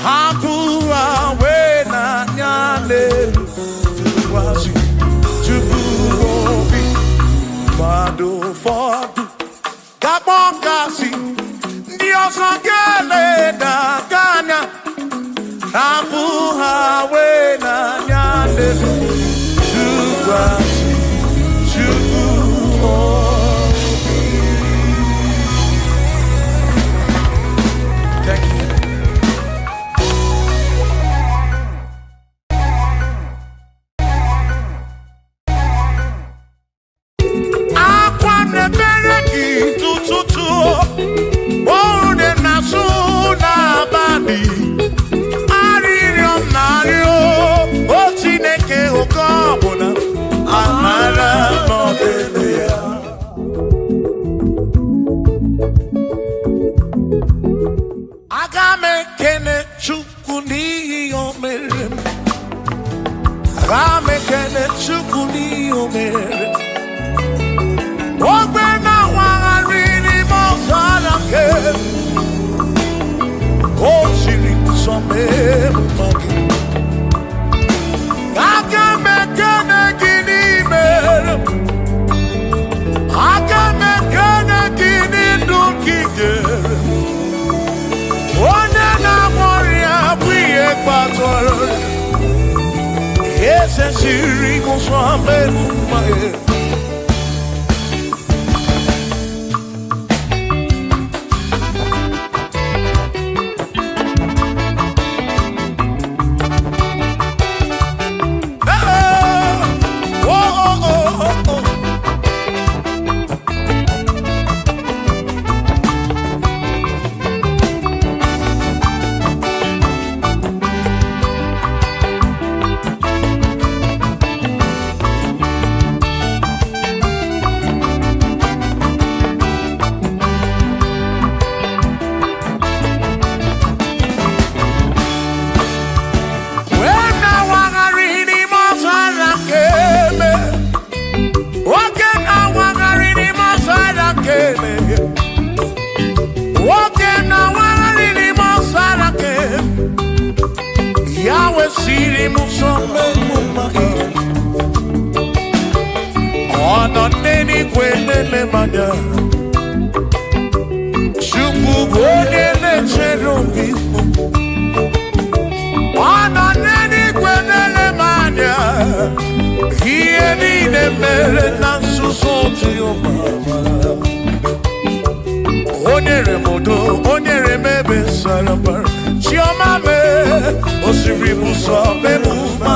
hapụ ha wee n'anya n'elu tụkwasị Chukwu obi. Mmadụ ụfọdụ ga-akpọ gasị, ndị ọzọ ga-eleda gị anya, hapụ ha wee n'anya n'elu tụkwasị Chukwu obi. Thank you. Akwa na-emere gị tụtụtụ, oru na-asụ n'abalị, arịrịọ m na-arịọ, o Chineke, oke ọbụla amara n'ọdịdị ya. Aga m ekene Chukwu n'ihi o mere m. Aga m ekene Chukwu n'ihi o mere m. Ogbe na-awagharị n'ime ọzara nke o siri nsọ mee mma gị. Aga m ekene gị n'ime m. Aga m ekene gị n'ndụ nke i nyere m. Onye na-agwọ ọrịa bụ ihe kpatara eze siri nsọ mee mma gị. Oh, oh, oh, oh, oh. Wee na-awagharị n'ime ọzara nke eme. Nwoke na-awagharị n'ime ọzara nke eme. Nwoke na-awagharị n'ime ọzara nke eme. Ya wesịrị m nsọ mmemme gị. Ọ nọ n'eluigwe na-ele m anya. Chukwu bụ onye na-echere obi m. Ọ nọ n'eluigwe na-ele m anya. Ihe niile mere na nzuzo Jehova. O nyere m udo, o nyere m ebe sara mbara. Chiọma mee, o siri m ụzọ mee m mma.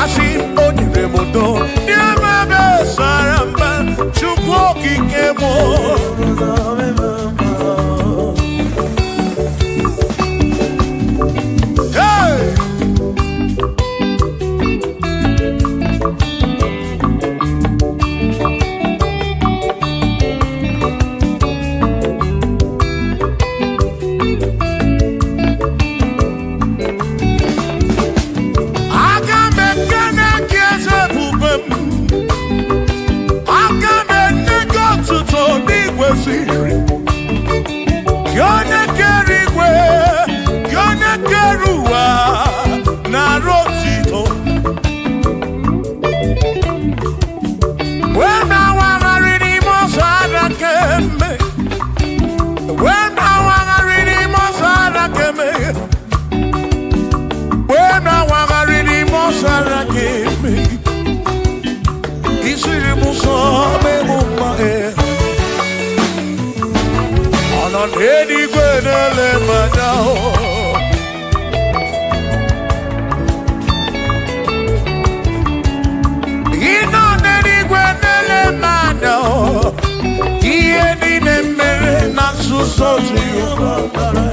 Asị m, o nyere m udo, nye m ebe sara mbara. Chukwu okike m. Hey! Aga m ekene gị eze ebube m. n'eluigwe na-ele m anya o. Ị nọ n'eluigwe na-ele m anya o. Ihe niile mere na nzuzo Jehova mara.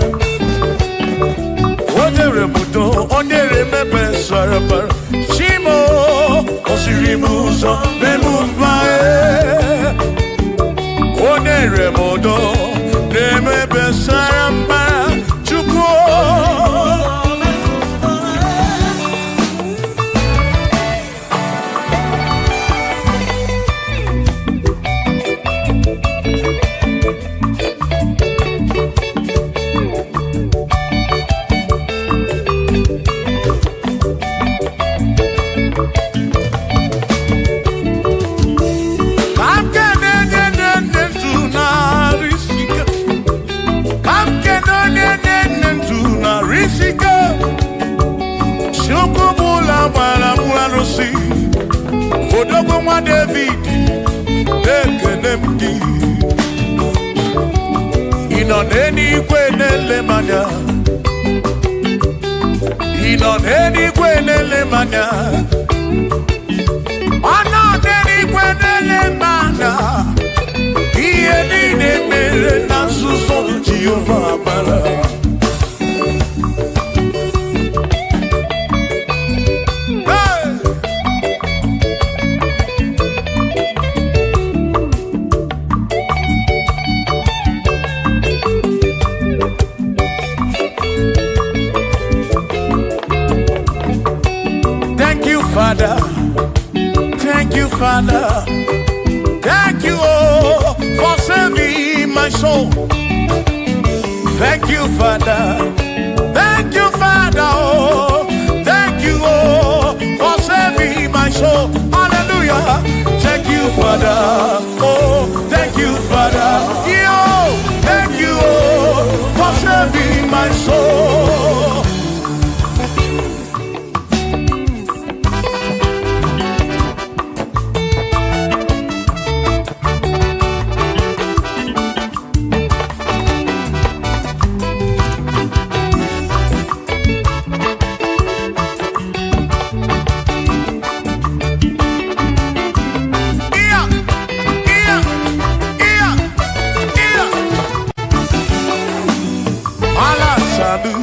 O nyere m udo, o nyere m ebe sara mbara. Chimo, o siri m ụzọ n'elu mba e. O nyere m udo n'ebe ebe sara mbara. Chukwu ka m kene onye na-enye ndụ narị isi ike. Ka m kene onye na-enye ndụ narị isi ike. Chukwu bụ ụlọ gbara m arụsị. Odogwu nwa David, ekene m gị. Ị nọ n'eluigwe na-ele m anya. Ị nọ n'eluigwe na-ele m anya. Ọ nọ n'eluigwe na-ele m anya. Ihe niile mere na nzuzo Jehova mara. Hey! Thank you, Father. Thank you, Father. Thank you, oh, for saving my soul. Thank you, Father. Thank you, Father. Oh, thank you, oh, for saving my soul. Hallelujah. Thank you, Father. Oh, thank you, Father. Yo, thank you, oh, for saving my soul. Yeah, yeah, yeah, yeah. Allah Sadu,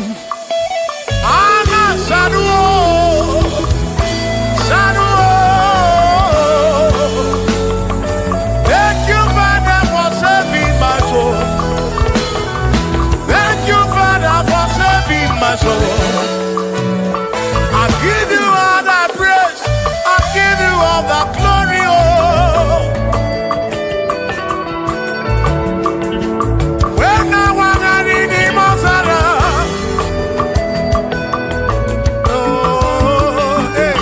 Allah Sadu, oh, Sadu. Oh. Thank you, Father, for saving my soul. Thank you, Father, for saving my soul. I give you all the praise. I give you all the glory. Oh. When I was in the Mozara, oh, hey.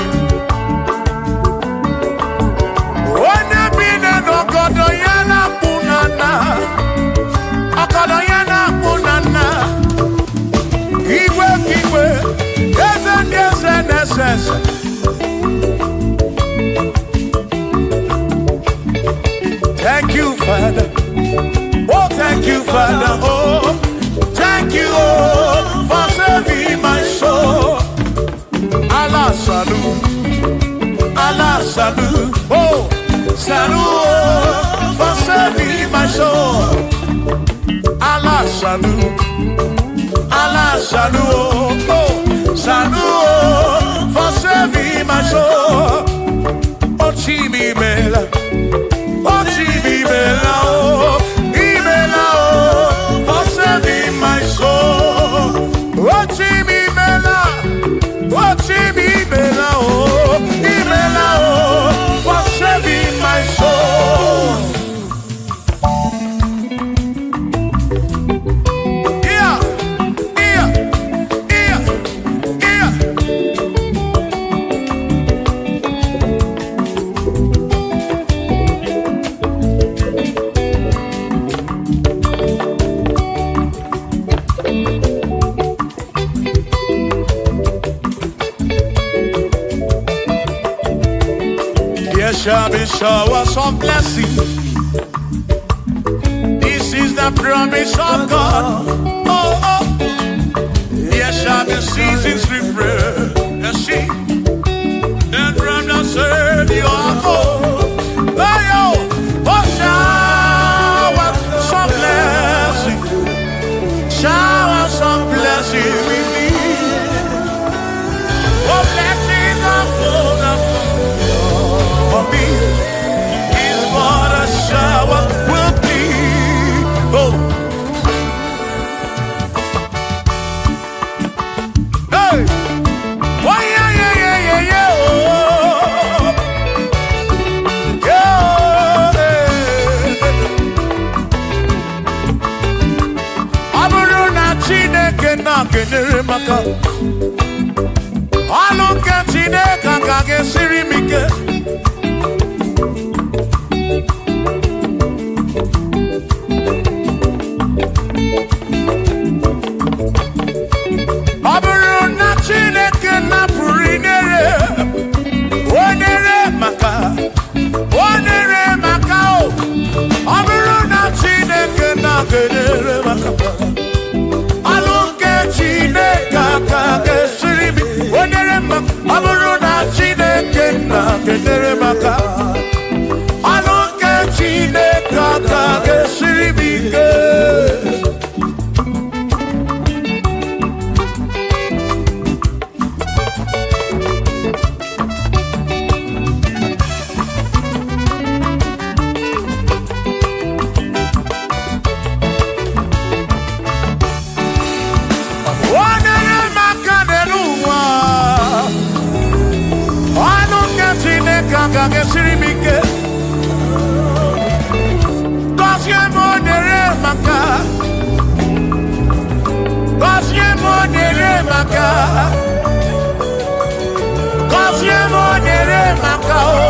Onye bi n'ọgọdọ ya na-akpụ na nna, ọgọdọ ya na-akpụ na nna. Igwe ka igwe, eze ndị eze na-ese ese. Thank you, Father. Oh, thank you, Father. Oh, thank you, oh, for saving my soul. Allah salu, Allah salu, oh, salu, oh, for saving my soul. Allah salu, Allah salu, oh, oh, salu, oh, for saving my soul. Oh, Chimi Mela. Oh, Chimi Mela, oh, Imela, oh, for saving my soul. Oh, Chimi Mela, oh, Chimi Mela, oh, Imela, oh, for saving my soul. Yeah, yeah, yeah, yeah. There shall be showers of blessing. This is the the promise of God. Oh, oh, there shall be seasons refreshed. And she, and from the Savior, oh, oh, shower some blessing, shower some blessing with me. Oh, blessings are full of for me. Is what a shower will be. Oh, hey, why, yeah, yeah, yeah, yeah, yeah, oh, yeah, ọ bụrụ na Chineke na-kenyere maka ọlụ nke Chineke ka ga-esiri m ike. Ọ bụrụ na Chineke napụrụ inyere, o nyere maka, o nyere maka o. Ọ bụrụ na Chineke na-kenyere maka ọlụ nke Chineke aka ga-esiri m, o nyere maka. Ọ bụrụ na Chineke na-kenyere maka ọlụ nke Chineke aka ga-esiri m ike. Onye maka n'elu ụwa, ọnụ nke Chineke agaghị esiri m ike. Gọzie m onyere maka, gọzie m onyere maka, gọzie m onyere maka o,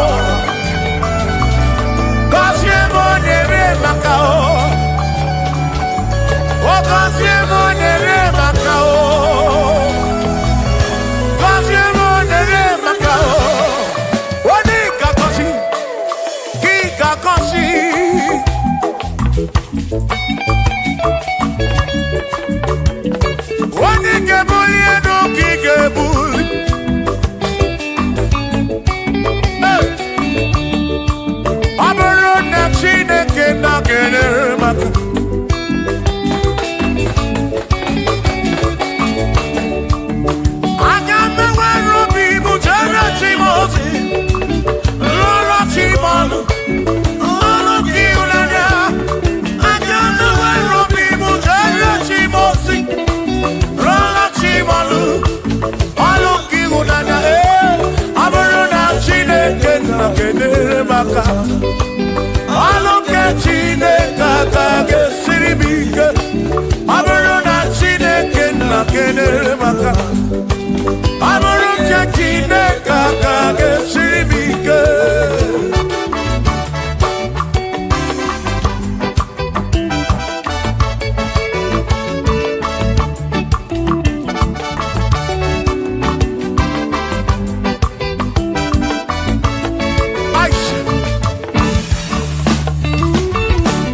gọzie m onyere maka o, o gọzie m onyere maka o. Gọzie m onyere maka o. Onye ga-agọzi, gị ga-agọzi. Onye ga-ebuli elu ka ị ga-ebuli. Hey! Ọ bụrụ na Chineke na-enyere maka aga m enwere obi m jere chi m ozi, lụrụ chi m ọlụ, ọlụ nke ịhụnanya. Aga m enwere obi m jere chi m ozi, lụrụ chi m ọlụ, ọlụ nke ịhụnanya. Ee, ọ bụrụ na Chineke na-enyere m aka, ọlụ nke Chineke aka ga-esiri m ike. Ọ bụrụ na Chineke na-enyere m aka, ọ bụrụ nke Chineke aka ga-esiri m ike. Aisha.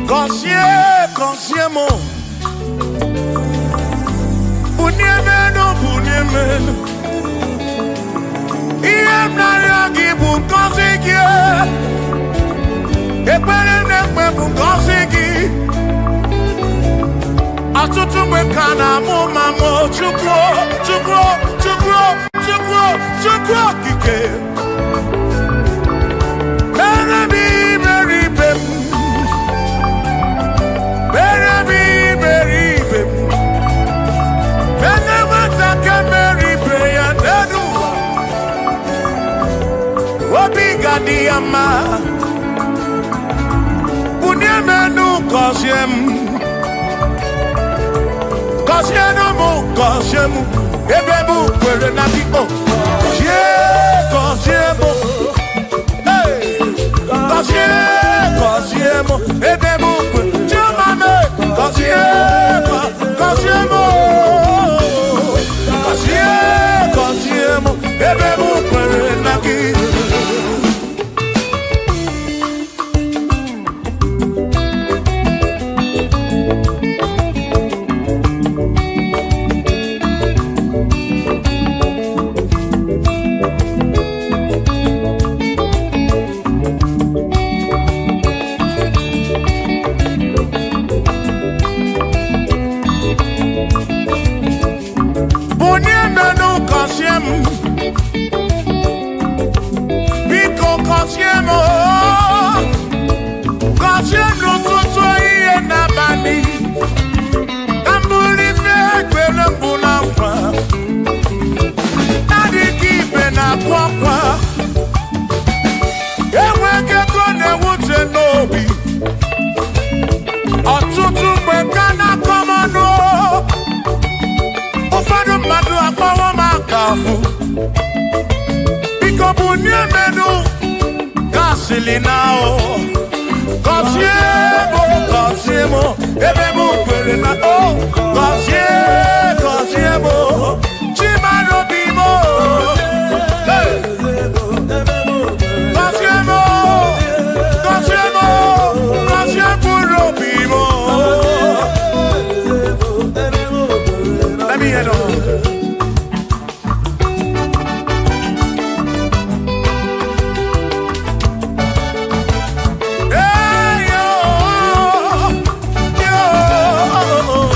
Gọzie, gọzie m, bunie m elu, bunie m elu. Ihe m na-arịọ gị bụ ngọzi gị. Ekpere m na-ekpe bụ ngọzi gị. Ọtụtụ mgbe ka na-amụ ma mụ Chukwu, Chukwu, Chukwu, Chukwu, Chukwu okike. Mere m iberibe m, mere m iberibe m. Mere nwata ka mere ibe ya n'elu ụwa, obi ga-adị ya mma. Bunie m elu, gọzie m, gọzienụ m, gọzie m, ebe m kwere na gị o. Gọzie, gọzie m, hey! Gọzie, gọzie m, ebe m kwere. Chioma m, gọzie, gọzie m, gọzie, gọzie m, ebe m kwere na gị. obi. Ọtụtụ mgbe ka na-akọ m ọnụ, ụfọdụ mmadụ akpọwo m aka afụ. Biko bunie menu gasịlị na o. Gọzie m, gọzie m, ebe m kwere na o. Gọzie, gọzie m, Chimara obi m. Hey! Gọzie m, gọzie m, gọzie mkpụrụ obi m. Let me hear them. Hey, yo, yo.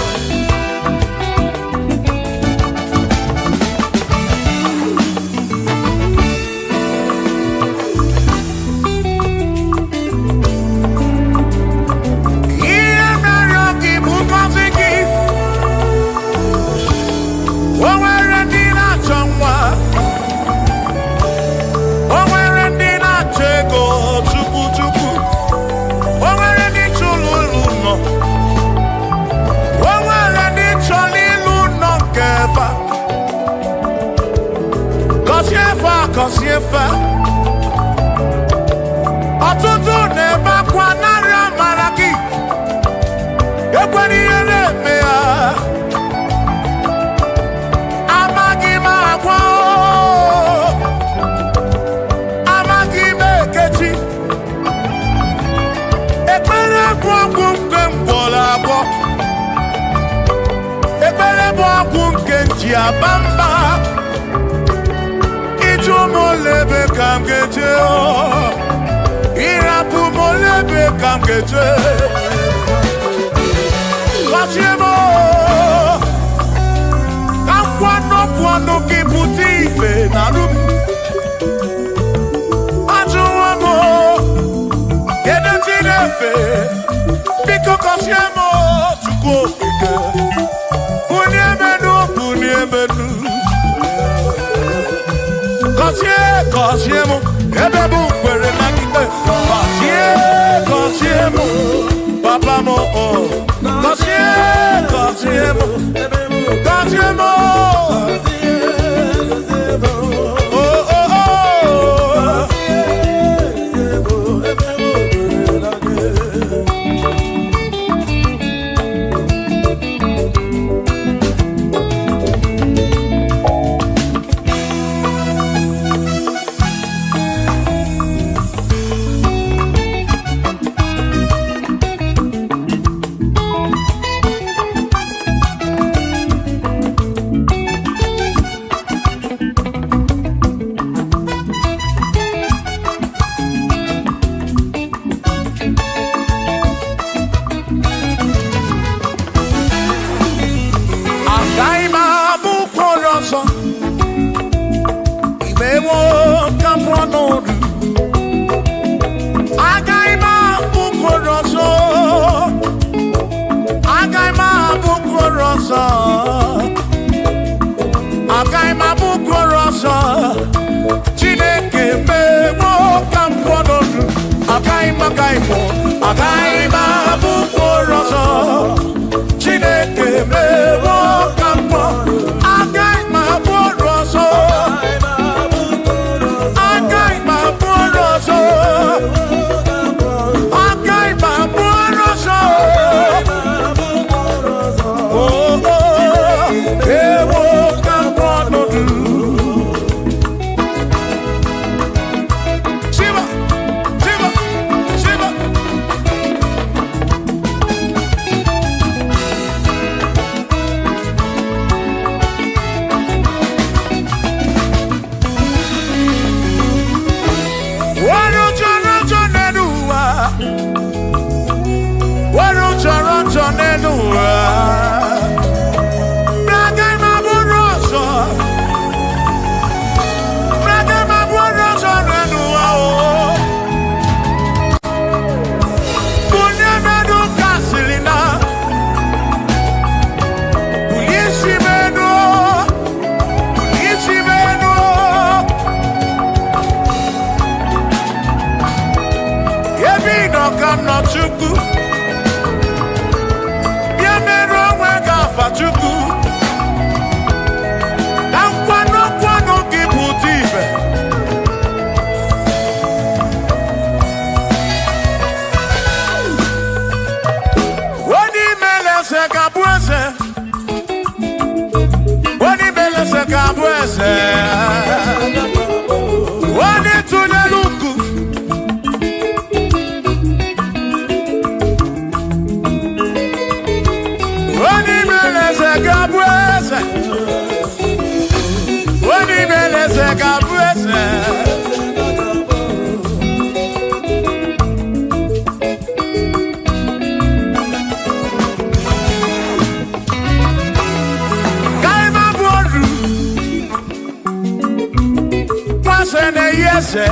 Ihe mere gị bụ ngọzi gị. O nwere ndị na-achọ nwa. O nwere ndị na-achọ ego chukwu chukwu. O nwere ndị chọrọ ụlọ ụlọ. O nwere ndị chọrọ ịlụ ụlọ nke fa. Gọzie fa, gọzie fa. Ọtụtụ na-ebe akwa narị amara gị. Ekwela ihe na-eme ya. Amaghị m agwa o. Amaghị m ekechi. Ekpere bụ ọgwụ nke m gwọrọ agwọ. Ekpere bụ ọgwụ nke m ji aba mba. Ịjụ m ole ebe ka m ga-eje o. Ịrapụ m ole ebe ka m ga-eje. Gọzie m o. Ka m kwuo n'okwu ọnụ gị pụta ife na arụ m. Ajụwo m o, kedu ndị na-efe? Biko gọzie m o, Chukwu okike. Bunie m enu, bunie m enu. Gọzie, gọzie m, ebe m kwere na gị. Gọzie, gọzie m, papa m o. Gọzie, gọzie m, gọzie m o. Oh, oh, oh. Agaghị m abụ ụkwụ ọzọ. Imewo ka m pụọ n'ọdụ. Agaghị m abụ ụkwụ ọzọ. Agaghị m abụ ụkwụ ọzọ. Agaghị m abụ ụkwụ ọzọ. Chineke mewo ka m pụọ n'ọdụ. Agaghị m, agaghị m, agaghị m abụ ụkwụ ọzọ. Chineke mewo ka m pụọ. Agaghị m abụ ọrụ ọzọ. Agaghị m abụ ọrụ ọzọ. Agaghị m abụ ọrụ ọzọ. Oh, oh, ewo ka m pụọ n'ọdụ. Shiva, Shiva, Shiva. nọ ka m nọ Chukwu. Bịa merụ onwe gị afa Chukwu. Ka nkwado nkwado gị pụta ibe. Onye imele eze ga-abụ eze. Onye imele eze ga-abụ eze. Onye tụnyere uku. Onye imele eze ga-abụ eze. Onye imele eze ga-abụ eze. Ka ị ma bụ oru. Nwase na-eyi eze.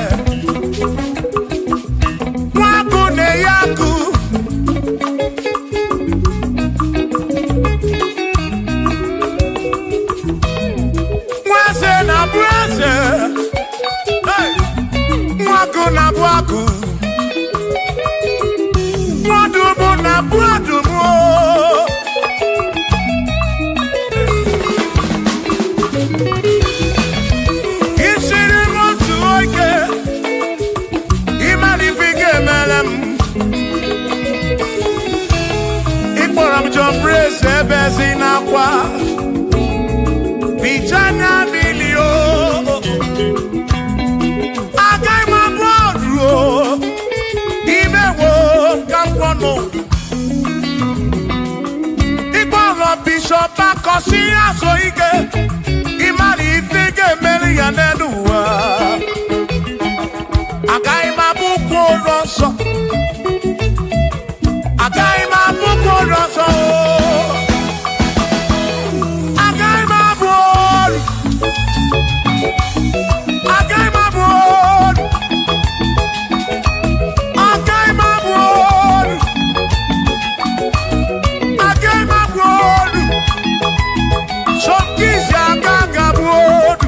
Nwakụ na-eyi akụ. Nwase na-abụ eze. Hey! Nwakụ na-abụ akụ. Nwadụmụ na-abụ adụmụ. Isiri m otu oge, ịmara ife ị ga-emere m. Ị kpọrọ m John Praise ebe si n'akwa. Bijana milio. Agaghị m abụ ọrụ o. Imewo ka m kwọnụ. Ịkpọrọ Bishọp Akọsị azụ ike. Ịmara ife ị ga-emere ya n'elu ụwa. Agaghị m abụkwa ụlọ nsọ. Agaghị m abụkwa ụlọ nsọ. Agaghị m abụ ọrụ. Agaghị m abụ ọrụ. Agaghị m abụ ọrụ. Agaghị m abụ ọrụ. Sọkịsị aka ga-abụ ọrụ.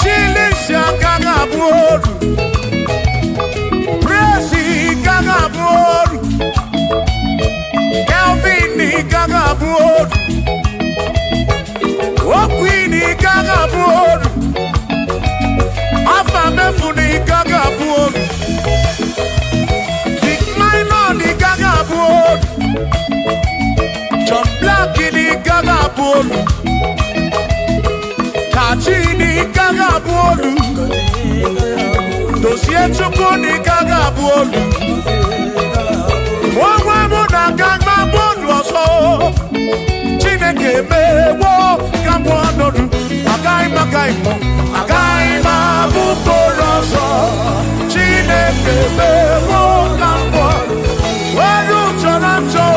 Chilisi aka ga-abụ ọrụ. Presi ka ga-abụ ọrụ. Kelvin ka ga-abụ ọrụ. Okwini ka ga-abụ ọrụ. Afa mefuni ka ga-abụ ọrụ. Dick Minor ka ga-abụ ọrụ. John Black ka ga-abụ ọrụ. Kachi ka ga-abụ ọrụ. Dozie Chukwu ka ga-abụ ọrụ. Onwe mụ na aka mma ọrụ ọzọ. Chineke emewo ka m ọnọdụ. Agaghị m agaghị m agaghị m abụ mkpụrụ ọzọ. Chineke emewo ka m ọnọdụ. Onye chọrọ nchọ.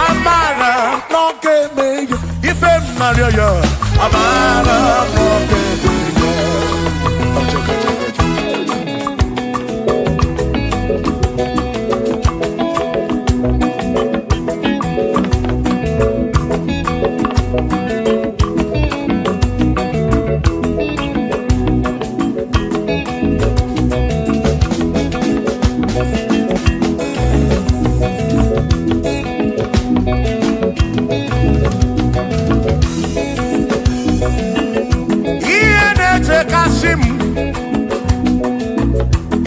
Amara n'oge eme ya, ife m narịọ ya. Amara n'oge eme ya. Ihe na-echekasị m,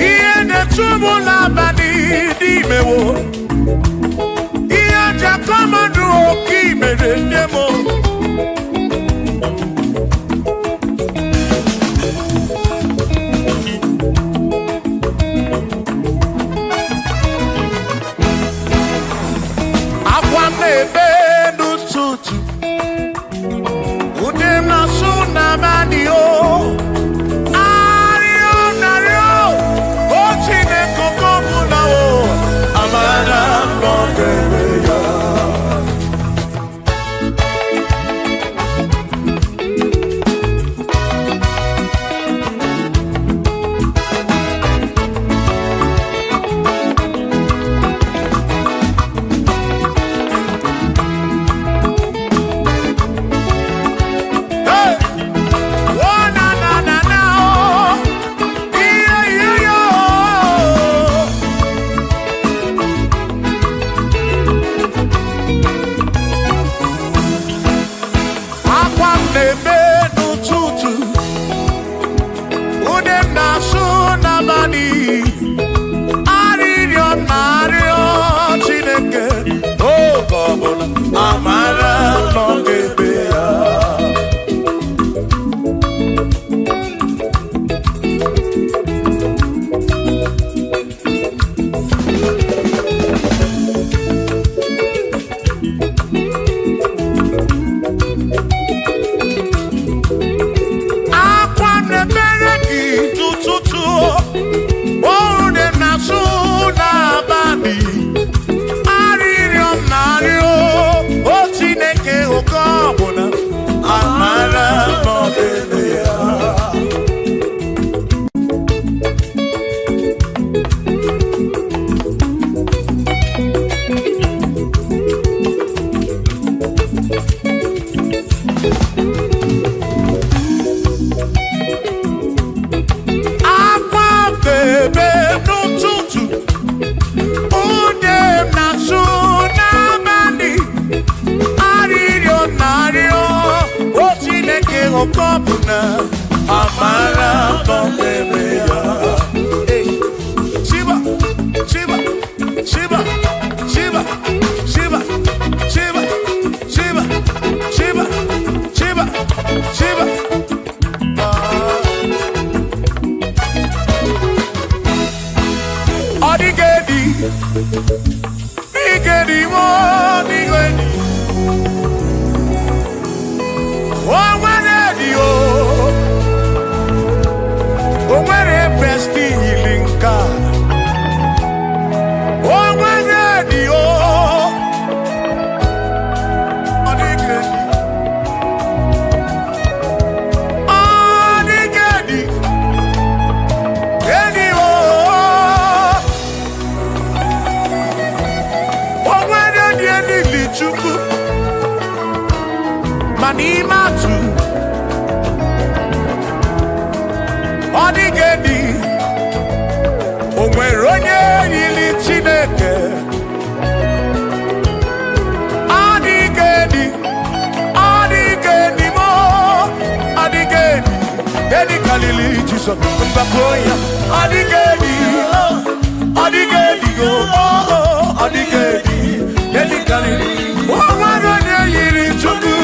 ihe na-echu m n'abalị n'imewo, ihe ji akọmọdụ oke imere nne m. Akwa m na-ebe n'ụtụtụ, ude m na-asụ n'abalị o. Arịọ narịọ, o Chineke oke ọbụla o, amara m n'oge ya. na-eme n'ụtụtụ, ude m na-asụ n'abalị, arịrịọ m na-arịọ Chineke oge ọbụla amara nọ ga-ebe ya. Akwa na-emere gị n'ụtụtụ, ude m na-asụ n'abalị, arịrịọ m na-arịọ o Chineke oge ọbụla amara nọ ga-ebe ya. Akwa bebe n'ụtụtụ, ude m na-asụ n'abalị, arịrịọ m na-arịọ o Chineke oge ọbụla amara nọ n'ebe ya. Hey. Shiba, Shiba, Shiba, Shiba, Shiba, Shiba, Shiba, Shiba, Shiba, Shiba. Ọ dịghị edi, dịghị edi, ọ dịghị edi. O nwere edi o, o nwere besti yiri nke a. O nwere edi o, ọ dịghị edi. Ọ dịghị edi, edi o. O nwere dị enili Chukwu, ma n'ime atụ, ọ dịghị edi. O nwere onye yiri Chineke. Ọ dịghị edi, ọ dịghị edi mo, ọ dịghị edi. Edi karịrị Jizọs, mgbakọ ya. Ọ dịghị edi, ọ dịghị edi o, ọ dịghị edi. Edi karịrị. O nwere onye yiri Chukwu,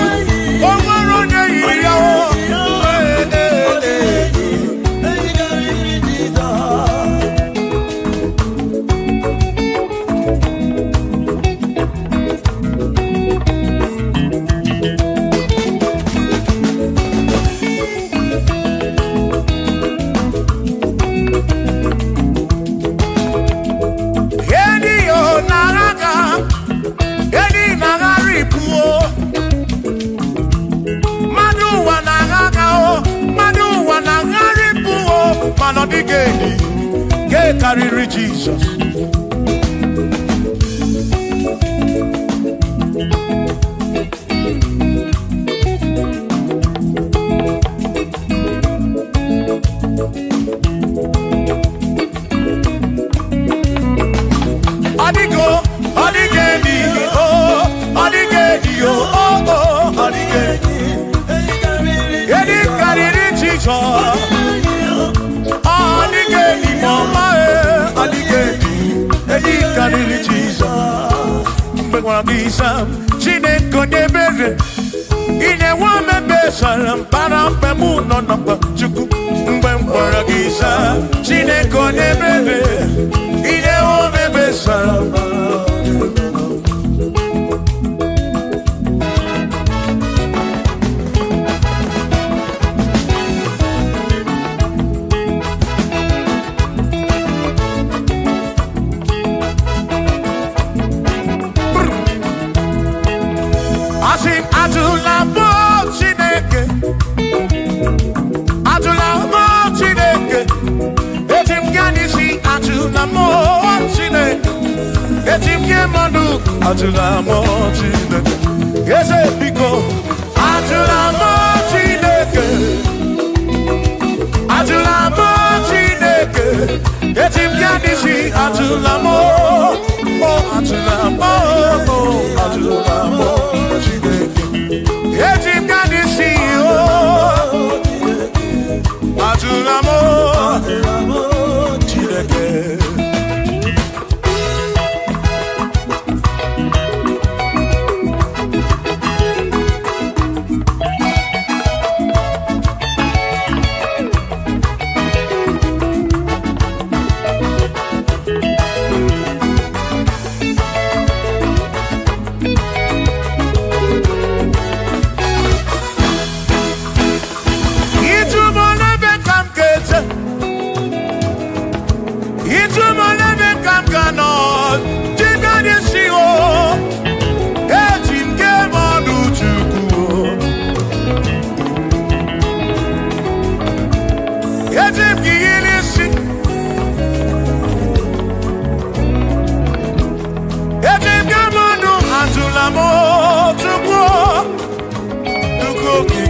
o nwere onye yiri ya o. Ee, ee, ee. Edi yo naraga, edi nagaripu o. Mmadụ ụwa na-agha o, mmadụ ụwa na-agharịpụ o, mana ọ dịghị edi, nke karịrị Jizọs. Ọ dịghị o, ọ dịghị edi o, ọ dịghị edi o, o, o, ọ dịghị edi. Edi karịrị Jizọs. Ọ dịghị edi ma ọma e, ọ dịghị edi. Edi karịrị Jizọs. Mgbe gwara gị ịsa, Chineke onye ebere, ị na-enwe omebe sara mbara mgbe mụ nọ na mkpa Chukwu. Mgbe m gwara gị ịsa, Chineke onye ebere, ị na-enwe omebe sara mbara. Asị m atụla mụ Chineke, atụla mụ Chineke, eji m gaa n'isi atụla mụ Chineke, eji m nye mmadụ atụla mụ Chineke, eze biko atụla mụ Chineke, atụla mụ Chineke, eji m gaa n'isi atụla mụ, o atụla mụ, o atụla mụ Chineke. Eji m gaa n'isi o.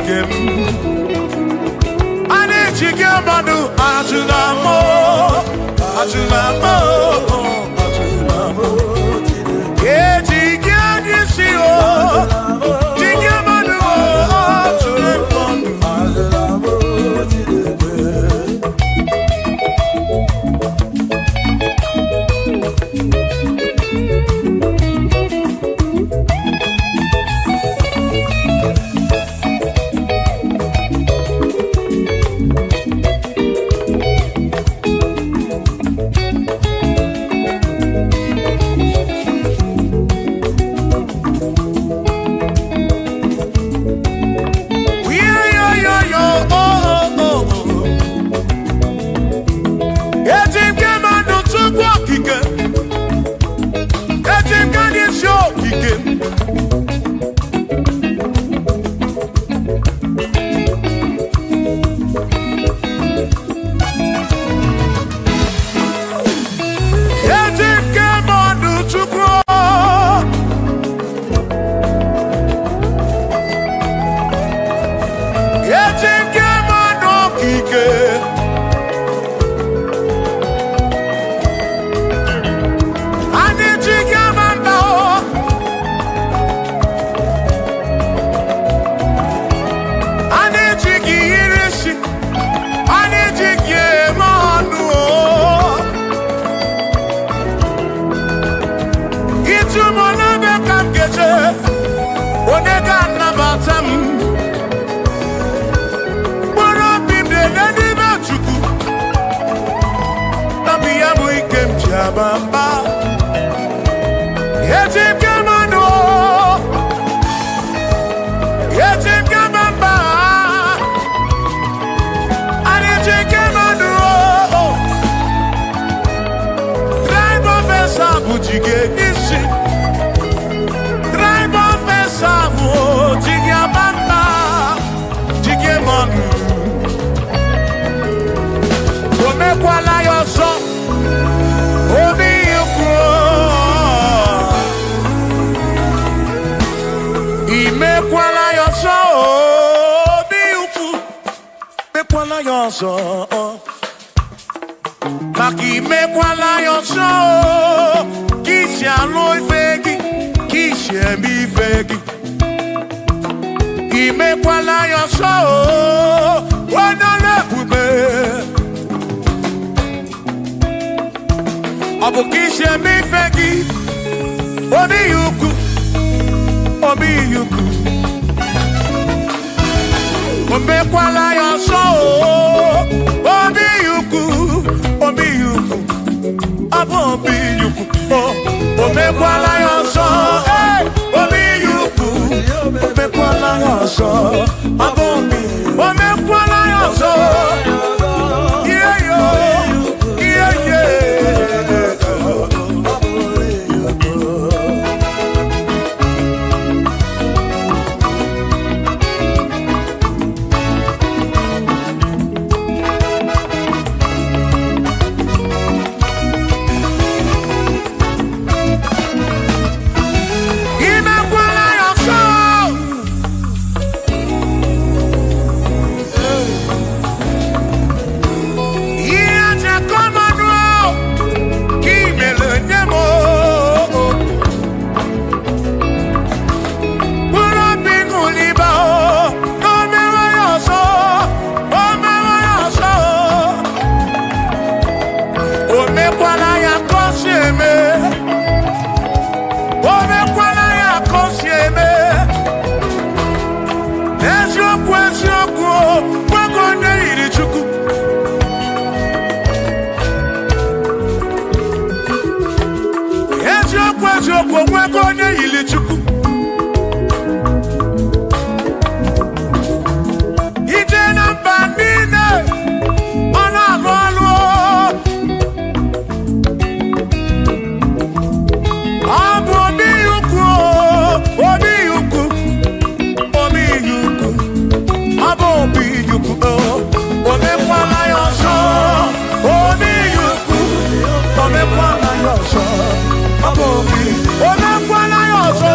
okike m. A na-eji gị mmadụ ajụla m, ajụla m. Eji gị anya isi o, ji gị mmadụ ajụla m. Onye ga-anabata m, mkpụrụ obi m na-ele n'ime Chukwu, nabi ya bụ ike m ji aba mba. Eji m gị mmanụ, eji m gị mba, anyị ji gị mmanụ. Tribe of Esau bụ ji gị isi. Omekwala ya ọzọ, obi ukwu. Imekwala ya ọzọ, obi ukwu. Mekwala ya ọzọ, maka imekwala ya ọzọ, ka isi alụ ife gị, ka isi eme ife gị. Imekwala ya ọzọ, onye na-ebube. Ọ bụ ka isi eme ife gị, obi ya ukwu, obi ya ukwu. O mekwala ya ọzọ, obi ya ukwu, obi ya ukwu. Ọ bụ obi ya ukwu, o mekwala ya ọzọ, obi ya ukwu. O mekwala ya ọzọ, ọ bụ obi. O mekwala ya ọzọ, yeah yo, yeah yeah. Imekwala ya ọzọ. Ihe aja kọmanụ ka imere nye m, mkpụrụ obi ṅụliba, o mewe ya ọzọ, o mewe ya ọzọ. O mekwala ya ka o si eme, o mekwala ya ka o si eme. Eziokwu, eziokwu, nwoke onye yiri Chukwu. Eziokwu, eziokwu, nwoke onye yiri Chukwu. Ije na mba niile, ọ na-alụ ọlụ. Ọ bụ obi ukwu, obi ukwu, obi ukwu. Ọ bụ obi ukwu, o mekwala ya ọzọ, obi ukwu. O mekwala ya ọzọ, ọ bụ obi. O mekwala ya ọzọ.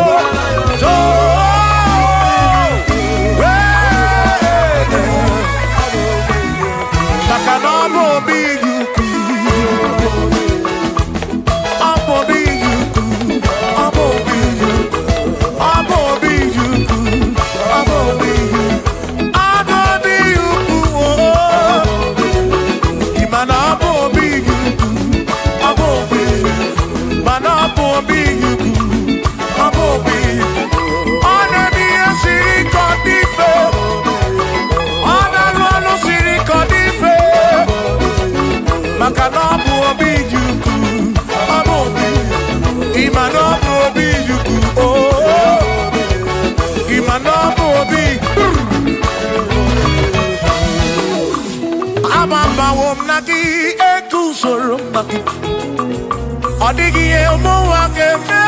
dịghị ihe ụmụnwa ga-eme.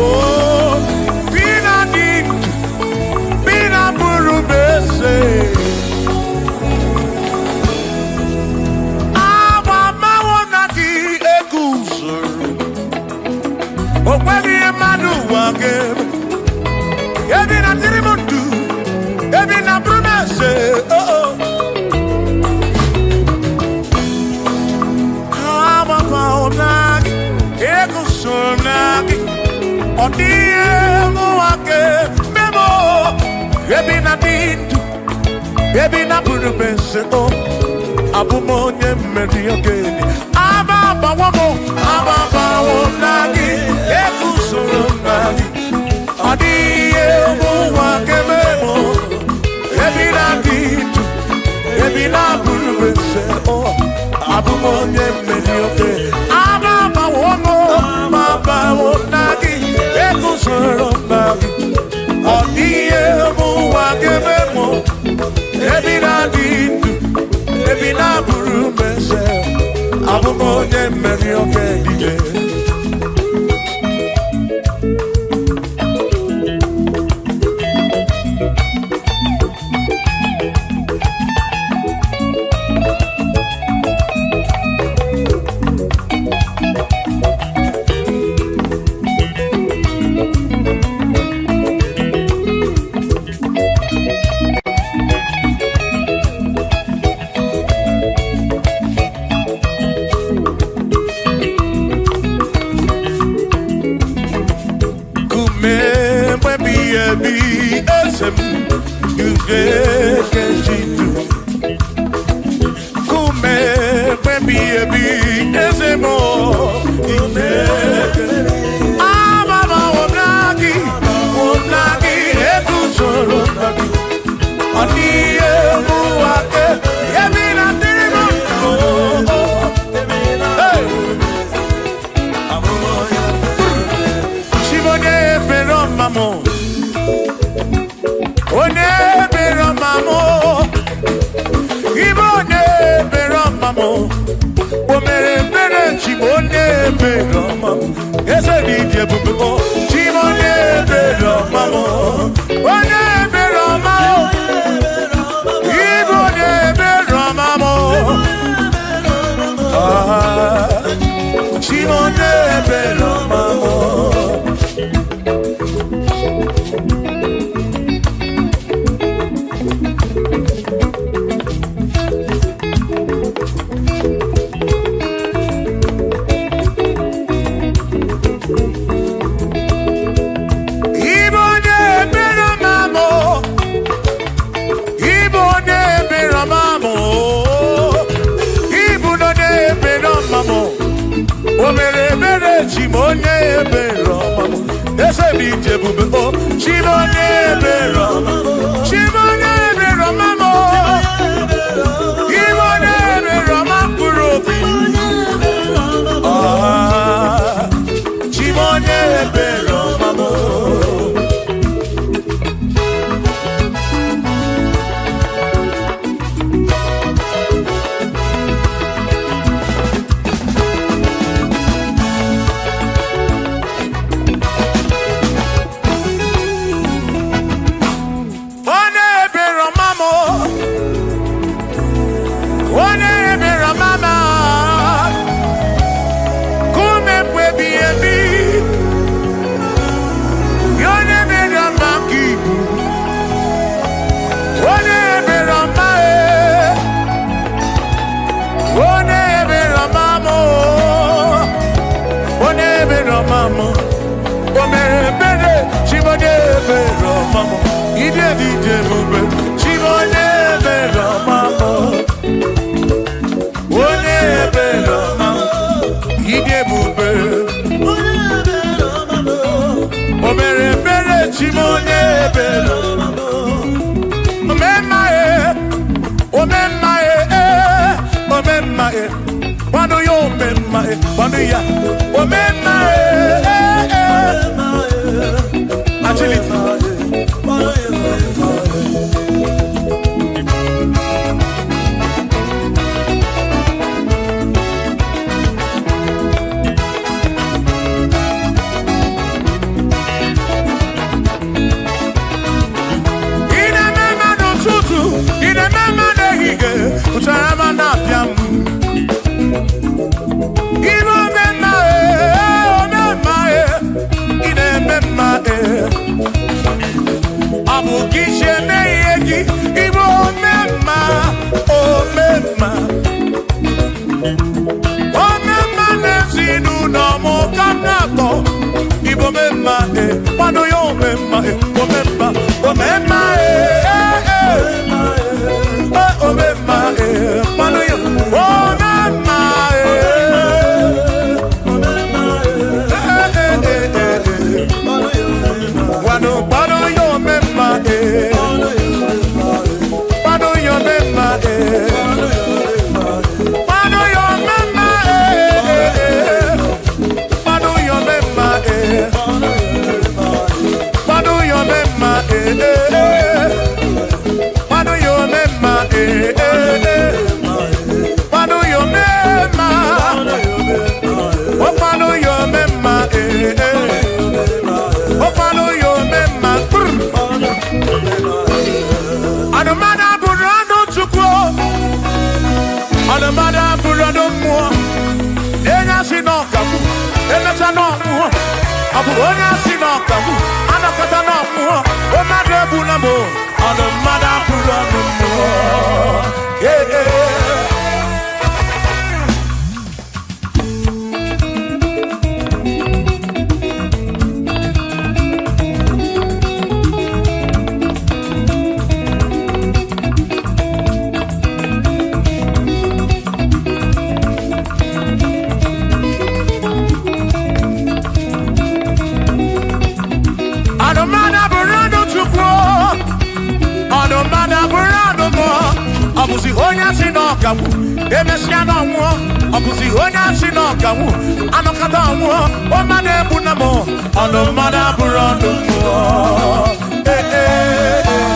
Oh, bi na dị ndụ, bi na bụrụ m eze. Agba na gị eguzoro, o nweghị ihe mmadụ ụwa ga-eme. Ebi na dịrị m ndụ, ebi na bụrụ m eze. Oh, oh. Agbabawo na gị, eguzoro na gị. Ọ dịghị ihe ụmụnwa ga-eme m. Ebi na dị ndụ, ebi na bụrụ m eze. Oh, abụ m onye mmeri ogene. Agbabawo m, agbabawo na gị, eguzoro m na gị. Ọ dịghị ihe ụmụnwa ga-eme m. Ebi na dị ndụ, ebi na bụrụ m eze. Oh, abụ m onye mmeri ogene. Agbabawo m, agbabawo na gị, eguzoro m na gị. Ọ dịghị ihe ụmụnwa ga-eme m. Ebi na dị ndụ, ebi na bụrụ m eze. Abụ m onye mmeri oke dike. Kume mwebi ebi eze m, ugekejidu. Kume mwebi ebi eze m, igeke. Ababawo m na gị, wo m na gị, eguzoro m na gị. Ọ dịghị ihe ụwa ga- ebi na dịrị m ndụ. Hey! Chibonye ebere ọma m, onye ebere ọma m, ibe onye ebere ọma m, o mere ebere Chibu onye ebere ọma m, eze dị dị ebube o, Chibu onye ebere ọma m, onye ebere ọma m, ibe onye ebere ọma m, ah, Chibu onye ebere ọma m. Ibe onye ebere ọma m, ibe onye ebere ọma m, ibu na onye ebere ọma m, o mere ebere chi m onye ebere ọma m, eze m ije ebube o, chi m onye ebere ọma m, chi m onye ebere ọma m, ibe onye ebere ọma mkpụrụ obi, ah, chi m onye ebere ọma m. Onye ebere ọma m, onye ebere ọma m, kume mkpebi ebi, onye ebere ọma ka ibu, onye ebere ọma e, onye ebere ọma m, onye ebere ọma m, o mere ebere Chibonye ebere ọma m, ide dị ije ebube, Chibonye ebere ọma m, onye ebere ọma m, ide ebube, o mere ebere Chibonye ebere ọma m, omemma e, omemma e, omemma e, kwado ya omemma e, kwado ya, omemma e, agility. Omemma eh eh, omemma eh, manu yo. Omemma eh, eh eh eh eh. Wanu panu yo omemma eh, panu yo omemma eh, panu yo omemma eh, panu yo omemma eh, panu yo omemma eh eh, panu yo omemma eh eh, panu yo omemma, oh panu yo omemma eh eh, oh panu yo omemma. Anụmanụ abụrụ anụ Chukwu, anụmanụ abụrụ anụ mmụọ. Enye asị na ọkagbu, emecha na ọmụọ. Ọ bụ onye asị na ọkagbu, anọkọta na ọmụọ. Mmadụ egbu na mụ, anụmanụ abụrụ anụ mmụọ. Ee, ee. Anụmanụ abụrụ anụ Chukwu, anụmanụ abụrụ anụ mmụọ. Ọ bụzi onye asị na ọkagbu, emesịa na ọnwụọ. Ọ bụzi onye asị na ọkagbu, anọkọta ọnwụọ. Ọmmadụ egbu na mụ, anụmanụ abụrụ anụ mmụọ. Ee, ee, ee.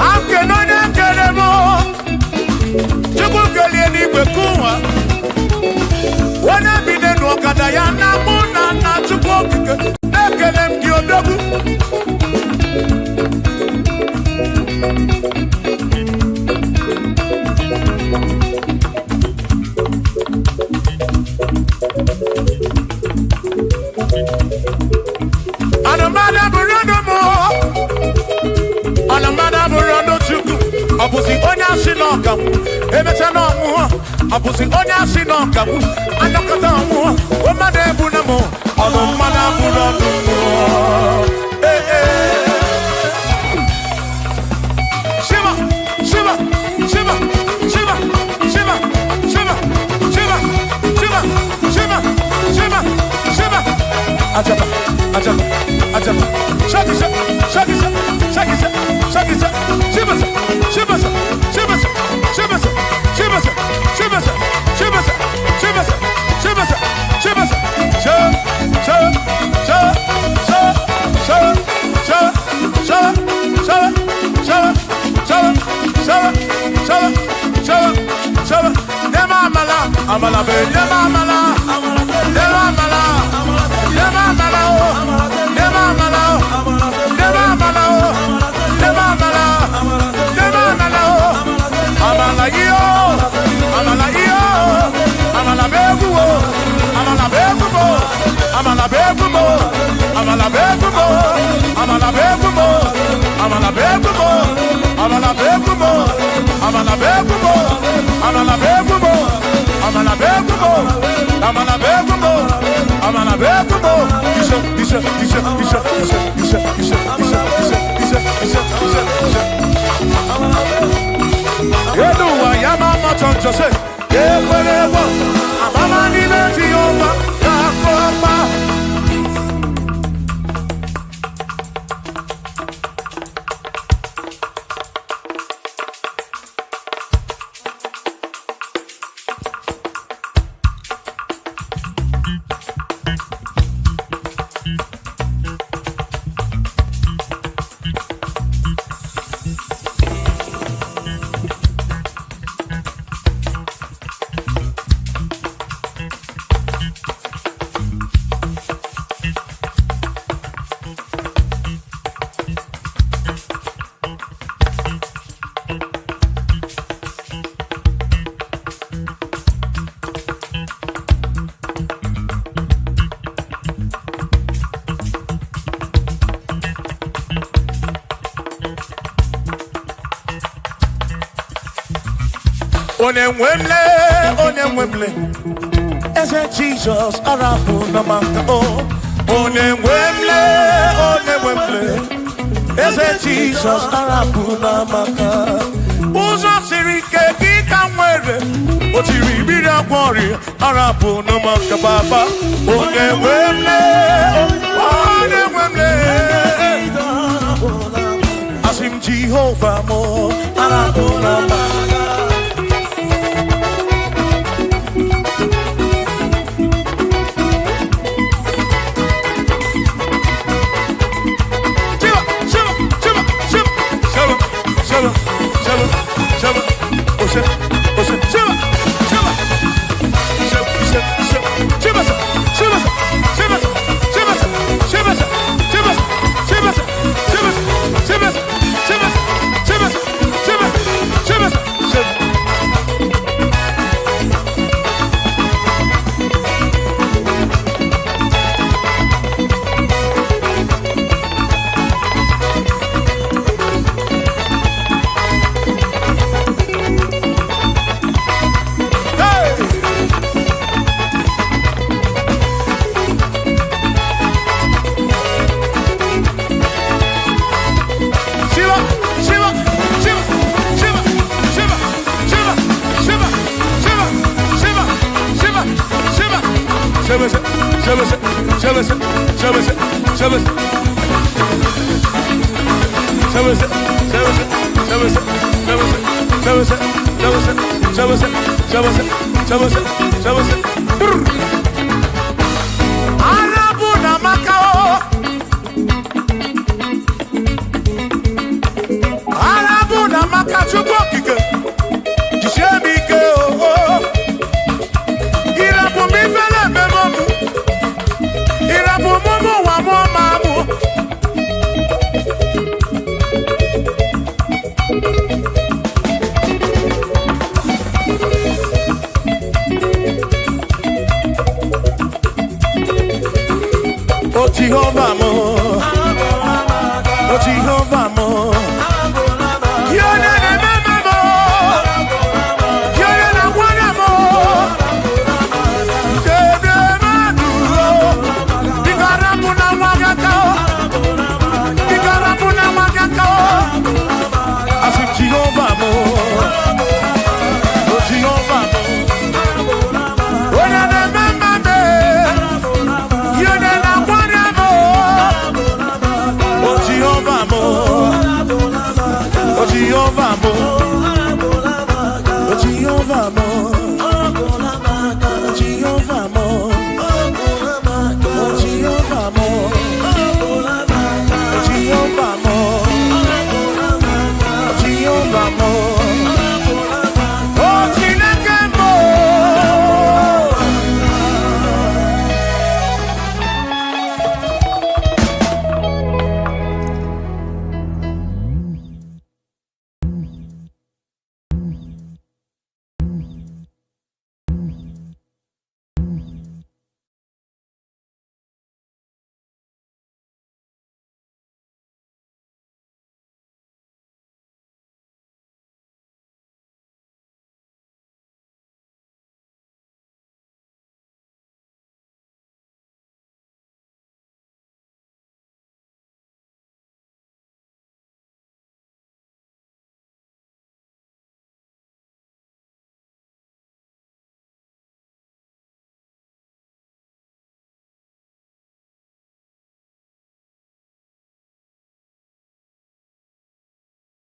Akene onye kere m, Chukwu kelie n'igwe kụwa. Onye bi n'elu ọkada ya na mụ na nna Chukwu okike, ekele m gị odogwu. Anụmanụ abụrụ anụ mmụọ, anụmanụ abụrụ anụ Chukwu. Ọ bụzi onye asị na ọkagbu, emecha na ọnwụọ. Ọ bụzi onye asị na ọkagbu, anọkọta ọnwụọ. Mmadụ egbu na mụ, ọnụmmadụ abụrụ anụ mmụọ. Ee, ee. Shiva, Shiva, Shiva, Shiva, Shiva, Shiva, Shiva, Shiva, Shiva, Shiva, Shiva. Ajaba, ajaba, ajaba. Shaki, shaki, shaki, shaki, shaki, shaki. Shiva, Shiva, Shiva, Shiva, Shiva, Shiva, Shiva, Shiva, Shiva, Shiva. Sha, sha, sha, sha, sha, sha, sha, sha, sha, sha, sha, sha, sha, sha. Nema amala, amala be, nema amala, nema amala, nema amala o, nema amala o, nema amala o, nema amala, nema amala o, amala iyo, amala iyo, amala be o, amala be mo, amala be mo, amala be mo, amala be mo, amala be mo, amala be mo, amala be mo, amala be mo, amala be mo, amala be mo, amala be mo. Isha, isha, isha, isha, isha, isha, isha, isha, isha, isha, isha, isha, isha. Yeduwa ya mama choncho se, yekwelewa, amama ni meji yoba, kakopa. Onye nwemle, onye nwemle. Eze Jesus arapụ na maka o. Onye nwemle, onye nwemle. Eze Jesus arapụ na maka. Ụzọ siri ike gị ka nwere. O tiri mmiri agwọ ọrịa arapụ na maka baba. Onye nwemle, onye nwemle. Asị m Jehova mụ arapụ na maka. Arabu na Macao, Arabu na Macao, Chukwu okike, jisie m ike o. Irapụ m ifele ememe mụ, irapụ m ụmụ ụwa mụọ ma mụ. O Jehova